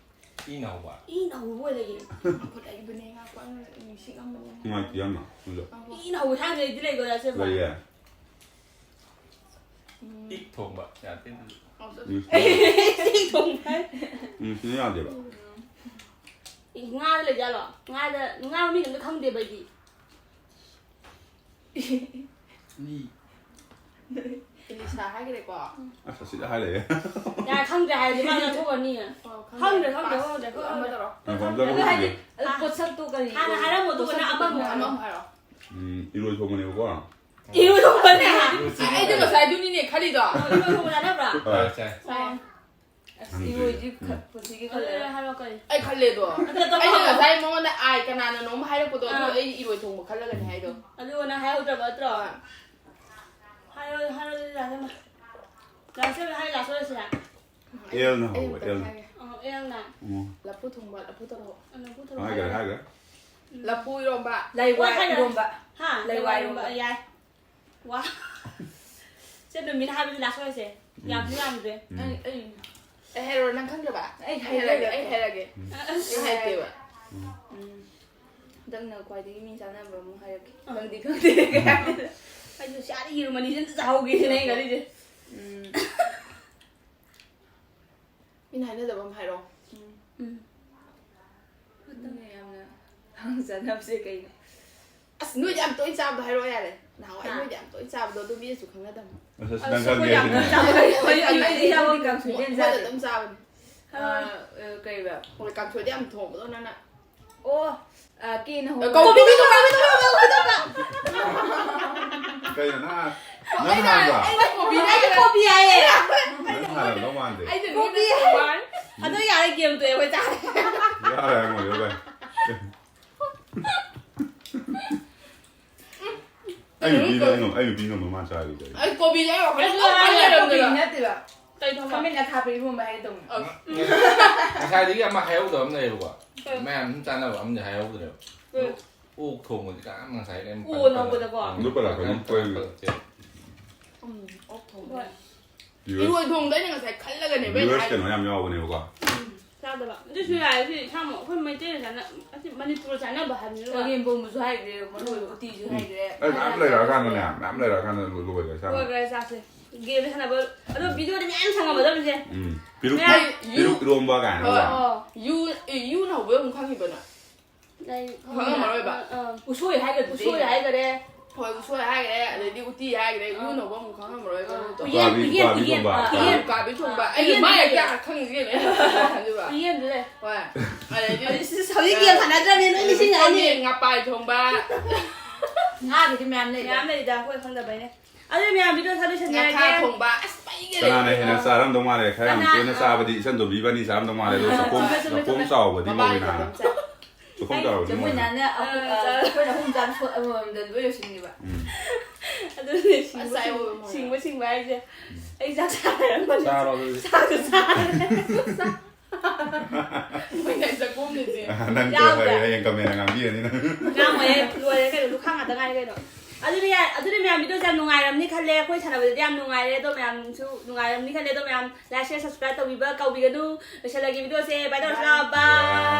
ꯏꯅ ꯍꯧꯕ꯫ ꯏꯅ ꯍꯧꯕ ꯑꯣꯏ ꯂꯩꯌꯦ꯫ ꯈꯨꯠ ꯑꯩꯕꯨꯅꯦ ꯉꯥꯛꯄ ꯅꯤꯡꯁꯤꯡꯉꯝꯕꯅꯦ꯫ ꯅꯨꯡꯉꯥꯏꯇꯦ ꯌꯥꯝꯅ꯫ ꯑꯗꯣ ꯏꯅ ꯍꯧꯕ ꯊꯥꯏꯅꯗꯤ ꯂꯩꯀꯣ, ꯗꯥ ꯁꯦꯝꯕ? ꯂꯩꯌꯦ꯫ ꯎꯝ꯫ ꯏꯛ ꯊꯣꯡꯕ ꯌꯥꯗꯦ ꯑꯗꯨꯁꯨ꯫ ꯑꯣ, ꯎꯝ꯫ ꯏꯛ ꯊꯣꯡꯕ꯫ ꯎꯝ, ꯁꯤꯅ ꯌꯥꯗꯦꯕ꯫ ꯎꯝ꯫ ꯏ, ꯉꯥꯗ ꯂꯩꯖꯥꯠꯂꯣ? ꯉꯥꯗ, ꯉꯥ ꯃꯃꯤꯡ ꯑꯝꯇ ꯈꯪꯗꯦꯕ ꯑꯩꯗꯤ꯫ ꯃꯤ꯫ ꯏꯂꯤꯁꯥ ꯍꯥꯏꯈ꯭ꯔꯦꯀꯣ꯫ ꯑꯁ, ꯑꯁꯤꯗ ꯍꯥꯏ ꯂꯩꯔꯦ꯫ ꯌꯥꯔꯦ, ꯈꯪꯗ꯭ꯔꯦ ꯍꯥꯏꯔꯗꯤ ꯃꯥ ꯉꯥꯡꯊꯣꯛꯑꯅꯤ꯫ ꯑꯣ, ꯈꯪꯗ꯭ꯔꯦ, ꯈꯪꯗ꯭ꯔꯦ, ꯄꯥꯁ꯫ ꯈꯪꯗ꯭ꯔꯦ, ꯈꯪꯗ꯭ꯔꯦ꯫ ꯑꯃ ꯇꯧꯔꯣ꯫ ꯉꯥꯏꯈꯣ, ꯑꯝꯇ ꯑꯗꯨ ꯍꯥꯏꯗꯤ, ꯍꯣꯠꯈꯤꯒꯦ꯫ ꯑꯗꯨ ꯄꯣꯠꯁꯛꯇꯣ ꯀꯔꯤ ꯍꯥꯟꯅ ꯑꯣꯏ-, ꯍꯥꯏꯔꯝꯃꯣ, ꯑꯗꯨꯒ ꯅꯪ ꯄꯣꯠꯁꯛꯇꯣ ꯑꯃꯃꯨꯛ ꯀꯔꯤ ꯍꯥꯏꯔꯣ꯫ ꯑꯃꯃꯨꯛ ꯍꯥꯏꯔꯣ꯫ ꯎꯝ, ꯏꯔꯣꯏ ꯊꯣꯡꯕꯅꯦꯕꯀꯣ꯫ ꯏꯔꯣꯏ ꯊꯣꯡꯕꯅꯦ꯫ ꯑꯩꯗꯤ ꯉꯁꯥꯏ ꯑꯗꯨꯅꯤꯅꯦ ꯈꯜꯂꯤꯗꯣ꯫ ꯑꯣ, ꯏꯔꯣꯏ ꯊꯣꯡꯕ ꯆꯥꯅꯕ꯭ꯔꯥ? ꯍꯣꯏ꯫ ꯆꯥꯏ꯫ ꯆꯥꯏ꯫ ꯑꯁ, ꯈꯪꯗꯦ꯫ ꯏꯔꯣꯏꯗꯤ ꯎꯝ꯫ ꯈ-, ꯄꯨꯟꯁꯤꯒꯤ ꯑꯗꯨ ꯈꯜꯂꯔꯣꯏ꯫ ꯍꯥꯏꯔꯣ ꯀꯔꯤ? ꯑꯩ ꯈꯜꯂꯦꯗꯣ꯫ ꯑꯗꯨ ꯑꯇꯣꯞꯄ ꯑꯩꯅ ꯍꯪꯉꯣ꯫ ꯉꯁꯥꯏ ꯃꯉꯣꯟꯗ ꯑꯥꯏ ꯀꯅꯥꯅꯅꯣꯝ ꯍꯥꯏꯔꯛꯄꯗꯣ, ꯑꯗꯨ ꯑꯥ꯫ ꯑꯩ ꯏꯔꯣꯏ ꯊꯣꯡꯕ ꯈꯜꯂꯒꯅꯦ ꯍꯥꯏꯗꯣ꯫ ꯑꯗꯨꯒ ꯅꯪ ꯍꯥꯏꯍꯧꯗ꯭ꯔꯕ ꯅꯠꯇ꯭ꯔꯣ? ꯑꯥ꯫ ꯍꯥꯏꯔꯣ, ꯍꯥꯏꯔꯣ, ꯑꯗꯨꯗꯤ ꯂꯥꯁ ꯑꯃ꯫ ꯂꯥꯁ ꯑꯃ ꯍꯥꯏꯔꯣ, ꯂꯥꯁ ꯑꯣꯏꯔꯁꯤꯔꯥ? ꯑꯦꯜꯅ ꯑꯩ ꯍꯧꯕ, ꯑꯝꯇꯪ ꯑꯦꯜꯅ꯫ ꯍꯥꯏꯒꯦ꯫ ꯑꯣ, ꯑꯦꯜꯅ꯫ ꯎꯝ꯫ ꯂꯐꯨ ꯊꯣꯡꯕ, ꯂꯐꯨ ꯇꯧꯔꯣ꯫ ꯑ, ꯂꯐꯨ ꯇꯧꯔꯣ꯫ ꯍꯥꯏꯈ꯭ꯔꯦ, ꯍꯥꯏꯈ꯭ꯔꯦ꯫ ꯎꯝ꯫ ꯂꯐꯨ ꯏꯔꯣꯝꯕ꯫ ꯂꯩꯋꯥ ꯍꯣꯏ, ꯍꯥꯏꯈ꯭ꯔꯦ꯫ ꯏꯔꯣꯝꯕ꯫ ꯍꯥ? ꯂꯩꯋꯥ ꯂꯩꯋꯥ ꯏꯔꯣꯝꯕ꯫ ꯏꯔꯣꯝꯕ, ꯌꯥꯏ꯫ ꯋꯥ꯫ ꯁꯦ, ꯅꯨꯃꯤꯠ ꯍꯥꯏꯕꯗꯤ ꯂꯥꯁ ꯑꯣꯏꯔꯁꯦ꯫ ꯎꯝ꯫ ꯌꯥꯝꯁꯨ ꯌꯥꯝꯗ꯭ꯔꯦ꯫ ꯎꯝ꯫ ꯑꯩ, ꯑꯩ, ꯑꯩ ꯍꯥꯏꯔꯛꯑꯣ, ꯅꯪ ꯈꯪꯗ꯭ꯔꯕ? ꯑꯩ ꯑꯩ ꯍꯥꯏꯔꯛꯑꯒꯦ, ꯍꯥꯏꯔꯛꯑꯒꯦ꯫ ꯑꯩ ꯍꯥꯏꯔꯛꯑꯒꯦ꯫ ꯑꯁ꯫ ꯑꯩ ꯍꯥꯏꯔꯛꯀꯦꯕ꯫ ꯎꯝ꯫ ꯎꯝ꯫ ꯍꯟꯗꯛꯅ ꯈ꯭ꯋꯥꯏꯗꯒꯤ ꯃꯤ ꯆꯥꯟꯅꯕ ꯑꯃ ꯍꯥꯏꯔꯛꯀꯦ꯫ ꯑꯥ꯫ ꯈꯪꯗꯤ ꯈꯪꯗꯦ꯫ ꯑꯩꯁꯨ ꯁꯤ ꯑꯥꯗ ꯌꯦꯔꯨꯝ ꯑꯅꯤꯁꯦ ꯑꯝꯇ ꯆꯥꯍꯧꯒꯦ ꯁꯤꯅꯦ ꯑꯩꯅ ꯈꯜꯂꯤꯁꯦ꯫ ꯎꯝ꯫ ꯃꯤꯅ ꯍꯥꯏꯅꯗꯕ ꯑꯃ ꯍꯥꯏꯔꯛꯑꯣ꯫ ꯎꯝ꯫ ꯃꯤꯅ ꯌꯥꯝꯅ ꯍꯪ ꯆꯥꯅꯕꯁꯦ ꯀꯩꯅꯣ? ꯑꯁ, ꯅꯣꯏꯗꯤ ꯌꯥꯝ ꯇꯣꯏꯅ ꯆꯥꯕꯗꯣ ꯍꯥꯏꯔꯛꯑꯣ ꯌꯥꯔꯦ꯫ ꯅꯍꯥꯟꯋꯥꯏ ꯍꯥ? ꯅꯣꯏꯗꯤ ꯌꯥꯝ ꯇꯣꯏꯅ ꯆꯥꯕꯗꯣ, ꯑꯗꯨ ꯃꯤꯅꯁꯨ ꯈꯪꯅꯗꯕꯅꯤ꯫ ꯑꯁ, ꯑꯁ, ꯑꯁ, ꯅꯪ ꯑꯩꯈꯣꯏ ꯌꯥꯝ ꯈꯪꯗꯦ꯫ ꯇꯣꯏꯅ ꯆꯥꯕ ꯂꯩ꯫ ꯑꯩꯈꯣꯏ, ꯑꯩꯈꯣꯏ, ꯑꯩꯈꯣꯏ ꯌꯥꯝ ꯇꯣꯏꯅ ꯃꯣꯏ, ꯃꯣꯏꯗ ꯆꯥꯗꯦ꯫ ꯑꯗꯨꯝ ꯆꯥꯕꯅꯤ꯫ ꯑ, ꯑ, ꯀꯩꯕ? ꯍꯣꯏ, ꯀꯥꯡꯁꯣꯏꯗꯤ ꯌꯥꯝ ꯊꯣꯡꯕꯗꯣ ꯅꯪꯅ꯫ ꯑꯣ, ꯑ, ꯀꯦꯅ ꯍꯧꯕ꯫ ꯀꯣꯕꯤ, ꯀꯣꯕꯤ, ꯀꯣꯕꯤ, ꯀꯣꯕꯤ, ꯀꯣꯕꯤ, ꯀꯣꯕꯤ꯫ ꯀꯩꯅꯣ ꯅꯪ, ꯅꯪ ꯑꯩꯅ, ꯍꯥꯟꯕ꯭ꯔꯣ? ꯑꯩꯅ ꯀꯣꯕꯤ ꯍꯥꯏꯗꯣ꯫ ꯀꯣꯕꯤ ꯍꯥꯏꯌꯦ꯫ ꯅꯪ ꯍꯥꯟꯂꯝꯗꯧ ꯃꯥꯟꯗꯦ꯫ ꯑꯩꯗꯤ ꯀꯣꯕꯤ ꯍꯥꯏ꯫ ꯑꯗꯣ ꯌꯥꯔꯦ, ꯒꯦꯝ ꯇꯣꯛꯑꯦ, ꯑꯩꯈꯣꯏ ꯆꯥꯔꯦ꯫ ꯌꯥꯔꯦ, ꯃꯣꯏꯗꯣ ꯚꯥꯏ꯫ ꯑꯩ ꯅꯨꯄꯤꯅ ꯑꯩ ꯉꯝ- ꯑꯩ ꯅꯨꯄꯤ ꯉꯝꯕ ꯃꯥ ꯆꯥꯔꯤꯁꯦ ꯑꯩ꯫ ꯑꯩ ꯀꯣꯕꯤ ꯂꯩꯔꯣ? ꯑꯩ ꯀꯣꯕꯤ ꯂꯩꯔꯝꯗꯦꯕ꯫ ꯅꯠꯇꯦꯕ꯫ ꯀꯩ ꯊꯣꯡꯕ? ꯈꯥꯃꯦꯟ ꯑꯈꯥꯕ ꯏꯔꯣꯝꯕ ꯍꯥꯏꯒꯦ ꯇꯧꯅꯤ꯫ ꯑ꯫ ꯉꯁꯥꯏꯗꯒꯤ ꯑꯃ ꯍꯥꯏꯍꯧꯗꯕ ꯑꯃ ꯂꯩꯌꯦꯕꯀꯣ꯫ ꯀꯩ? ꯃꯌꯥꯝ ꯑꯗꯨꯝ ꯆꯥꯅꯕ ꯑꯃꯗꯤ ꯍꯥꯏꯍꯧꯗ꯭ꯔꯦꯕ꯫ ꯀꯩ? ꯑꯣꯛ ꯊꯣꯡꯕꯗꯤ ꯀꯅꯥꯝ ꯉꯁꯥꯏ ꯀꯩꯝ ꯑꯣ, ꯄꯜꯂꯛꯇꯦ꯫ ꯅꯧꯕꯗꯀꯣ? ꯑꯗꯨ ꯄꯜꯂꯛꯀꯅꯨ, ꯀꯩꯝ ꯀꯩ? ꯄꯜꯂꯛꯇꯦ꯫ ꯎꯝ, ꯑꯣꯛ ꯊꯣꯡꯕ꯫ ꯍꯣꯏ꯫ Viewers, ꯏꯔꯣꯏ ꯊꯣꯡꯗꯣ ꯑꯩꯅ ꯉꯁꯥꯏ ꯈꯜꯂꯒꯅꯦꯕ ꯑꯩꯅ viewers ꯍꯥꯏꯗꯣ꯫ ꯀꯩꯅꯣ ꯌꯥꯝ ꯌꯥꯎꯕꯅꯦꯕꯀꯣ꯫ ꯎꯝ, ꯆꯥꯗꯕ꯫ ꯑꯗꯨꯁꯨ ꯌꯥꯏ, ꯁꯤ ꯏꯟꯁꯥꯡ ꯑꯩꯈꯣꯏ ꯃꯩꯇꯩꯅ ꯆꯥꯅ-, ꯑꯁꯤ ꯃꯅꯤꯄꯨꯔ ꯆꯥꯅꯕ ꯍꯥꯏꯕꯅꯤꯅ꯫ ꯆꯒꯦꯝ ꯄꯣꯝꯕꯁꯨ ꯍꯥꯏꯈ꯭ꯔꯦ, ꯃꯔꯨ ꯑꯣꯏꯕ ꯎꯇꯤꯁꯨ ꯎꯝ꯫ ꯍꯥꯏꯈ꯭ꯔꯦ꯫ ꯑꯩ ꯃꯌꯥꯝ ꯂꯩꯔꯛꯑꯀꯥꯟꯗꯅꯦ, ꯃꯌꯥꯝ ꯂꯩꯔꯛꯑꯀꯥꯟꯗ ꯂꯣꯏ-, ꯂꯣꯏꯔꯦ ꯆꯥꯕ꯫ ꯂꯣꯏꯈ꯭ꯔꯦ ꯆꯥꯁꯦ꯫ ꯒꯦꯝ ꯁꯥꯟꯅꯕ, ꯑꯗꯣ videoꯗꯤ ꯃꯌꯥꯝ ꯁꯥꯟꯅꯒꯗꯕꯅꯤꯁꯦ꯫ ꯎꯝ꯫ ꯄꯤꯔꯨꯛ, ꯃꯌꯥꯝ ꯄꯤꯔꯨꯛ ꯏꯔꯣꯝꯕ ꯀꯥꯏꯅ ꯍꯣꯏ꯫ ꯀꯣ꯫ ꯑꯣ꯫ ꯌꯨ, ꯌꯨꯅ ꯍꯧꯕꯗꯣ ꯑꯗꯨꯝ ꯈꯪꯉꯤꯕ ꯅꯪ? ꯂꯩ-, ꯈꯪꯉꯝꯃꯔꯣꯏꯕ꯫ ꯑꯥ, ꯑꯥ꯫ ꯎꯁꯣꯏ ꯍꯥꯏꯒꯗ꯭ꯔꯗꯤ? ꯎꯁꯣꯏ ꯍꯥꯏꯈꯔꯦ꯫ ꯍꯣꯏ, ꯎꯁꯣꯏ ꯍꯥꯏꯈ꯭ꯔꯦ, ꯑꯗꯩꯗꯤ ꯎꯇꯤ ꯍꯥꯏꯈ꯭ꯔꯦ, ꯑꯥ꯫ ꯌꯨꯅ ꯍꯧꯕ ꯑꯃꯨꯛ ꯈꯪꯉꯝꯃꯔꯣꯏꯕ ꯑꯥ꯫ ꯅꯠꯇ꯭ꯔꯣ? ꯎꯌꯦꯟ, ꯎꯀꯥꯕꯤ, ꯎꯌꯦꯟ, ꯎꯀꯥꯕꯤ ꯎꯌꯦꯟ, ꯊꯣꯡꯕ꯫ ꯑꯥ, ꯎꯀꯥꯕꯤ ꯎꯌꯦꯟ꯫ ꯊꯣꯡꯕ꯫ ꯑꯥ꯫ ꯑꯩ ꯎꯌꯦꯟ ꯃꯥꯏ ꯎꯌꯦꯟ꯫ ꯍꯦꯛꯇ ꯈꯪꯉꯤꯁꯦ ꯀꯩꯅꯣ? ꯑꯩ ꯈꯪꯉꯤꯁꯦ ꯀꯩꯅꯣ? ꯎꯌꯦꯟꯗꯨ ꯂꯩ꯫ ꯍꯣꯏ꯫ ꯑꯗꯩꯗꯤ ꯍꯧꯖꯤꯛ ꯁꯤ ꯍꯧꯖꯤꯛ ꯒꯦꯝ ꯁꯥꯟꯅꯗ꯭ꯔꯕꯅꯤꯅ ꯂꯣꯏ ꯅꯤꯡꯁꯤꯡꯉꯛꯑꯅꯤ꯫ ꯎꯀꯥꯕꯤ, ꯉꯥꯄꯥꯏ ꯊꯣꯡꯕ꯫ ꯉꯥꯒꯤꯗꯤ ꯃꯌꯥꯝ ꯂꯩꯗ꯫ ꯃꯌꯥꯝ ꯂꯩꯗ, ꯑꯩꯈꯣꯏ ꯈꯪꯗꯕꯩꯅꯦ꯫ ꯑꯗꯨ ꯃꯌꯥꯝ videoꯗꯣ ꯁ꯭ꯋꯥꯏꯗ ꯂꯣꯏꯁꯟꯖꯔꯒꯦ꯫ ꯉꯥꯈꯥ ꯊꯣꯡꯕ꯫ ꯑꯁ, ꯃꯩꯒ ꯂꯩ꯫ ꯀꯅꯥꯅ ꯍꯦꯟꯅ ꯆꯥꯔꯝꯗꯧ ꯃꯥꯜꯂꯦ? ꯈꯔ ꯌꯥꯝ ꯀꯅꯥ? ꯇꯣꯏꯅ ꯑꯥ꯫ ꯆꯥꯕꯗꯤ ꯏꯆꯟ ꯇꯣꯝꯕꯤ ꯏꯕꯥꯅꯤ ꯆꯥꯔꯝꯗꯧ ꯃꯥꯜꯂꯦ, ꯑꯗꯣ ꯑꯥ, ꯆꯥꯛꯈꯣꯝ, ꯆꯨꯝꯃꯦ, ꯆꯨꯝꯃꯦ, ꯆꯥꯛꯈꯣꯝ ꯆꯨꯝꯃꯦ꯫ ꯆꯥꯎꯕꯗꯤ ꯃꯕꯥꯅꯤ ꯃꯧꯋꯤꯅ꯫ ꯈꯛꯇꯪ ꯆꯥꯏ꯫ ꯆꯥꯛꯈꯣꯝ ꯑꯩ ꯆꯥꯎꯕꯗꯤ ꯆꯦ ꯃꯧꯋꯤꯅ꯫ ꯃꯣꯏꯅꯥꯅ ꯑꯃꯨꯛ, ꯑꯥ, ꯑꯥ, ꯆꯥ-, ꯑꯩꯈꯣꯏꯅ ꯑꯍꯨꯝ ꯆꯥꯕ ꯁꯣ-, ꯑꯃꯃꯝꯗ ꯂꯣꯏ ꯂꯣꯏꯁꯤꯟꯈꯤꯕ꯫ ꯎꯝ꯫ ꯑꯗꯨꯅꯦ ꯁꯤꯡꯕ, ꯑꯁ, ꯑꯩ ꯑꯣꯏꯕ ꯃꯥꯜꯂꯦ꯫ ꯁꯤꯡꯕ, ꯁꯤꯡꯕ ꯍꯥꯏꯁꯦ꯫ ꯎꯝ꯫ ꯑꯩ ꯆꯥꯛ ꯆꯥꯔꯦ꯫ ꯆꯥꯔꯣ ꯑꯗꯨꯗꯤ꯫ ꯆꯥꯛꯁꯨ ꯆꯥꯔꯦ꯫ ꯃꯣꯏꯅ ꯆꯥꯛꯈꯣꯝꯗꯨꯗꯤ꯫ ꯅꯪ ꯌꯥꯎꯗ꯭ꯔꯥ? ꯍꯌꯦꯡ comment ꯉꯥꯡꯕꯤꯔꯅꯤ ꯅꯪ꯫ ꯉꯥꯡꯉꯣꯏꯍꯦ, ꯂꯣꯏꯔꯦ ꯀꯩꯅꯣ, ꯂꯨꯈꯥꯛ ꯉꯥꯛꯇ ꯉꯥꯏꯔꯦ ꯀꯩꯅꯣ꯫ ꯑꯗꯨꯗꯤ ꯌꯥꯏ, ꯑꯗꯨꯗꯤ ꯃꯌꯥꯝ videoꯁꯦ ꯌꯥꯝ ꯅꯨꯡꯉꯥꯏꯔꯝꯅꯤ ꯈꯜꯂꯦ, ꯑꯩꯈꯣꯏ ꯁꯥꯟꯅꯕꯗꯗꯤ ꯌꯥꯝ ꯅꯨꯡꯉꯥꯏꯔꯦ, ꯑꯗꯣ ꯃꯌꯥꯝꯁꯨ ꯅꯨꯡꯉꯥꯏꯔꯝꯅꯤ ꯈꯜꯂꯦ, ꯑꯗꯣ ꯃꯌꯥꯝ like, share, subscribe ꯇꯧꯕꯤꯕ ꯀꯥꯎꯕꯤꯒꯅꯨ꯫ ꯂꯣꯏꯁꯤꯜꯂꯒꯦ videoꯁꯦ, bye ꯇꯧꯔꯁꯤ ꯂꯥꯛꯑꯣ, bye꯫ Bye꯫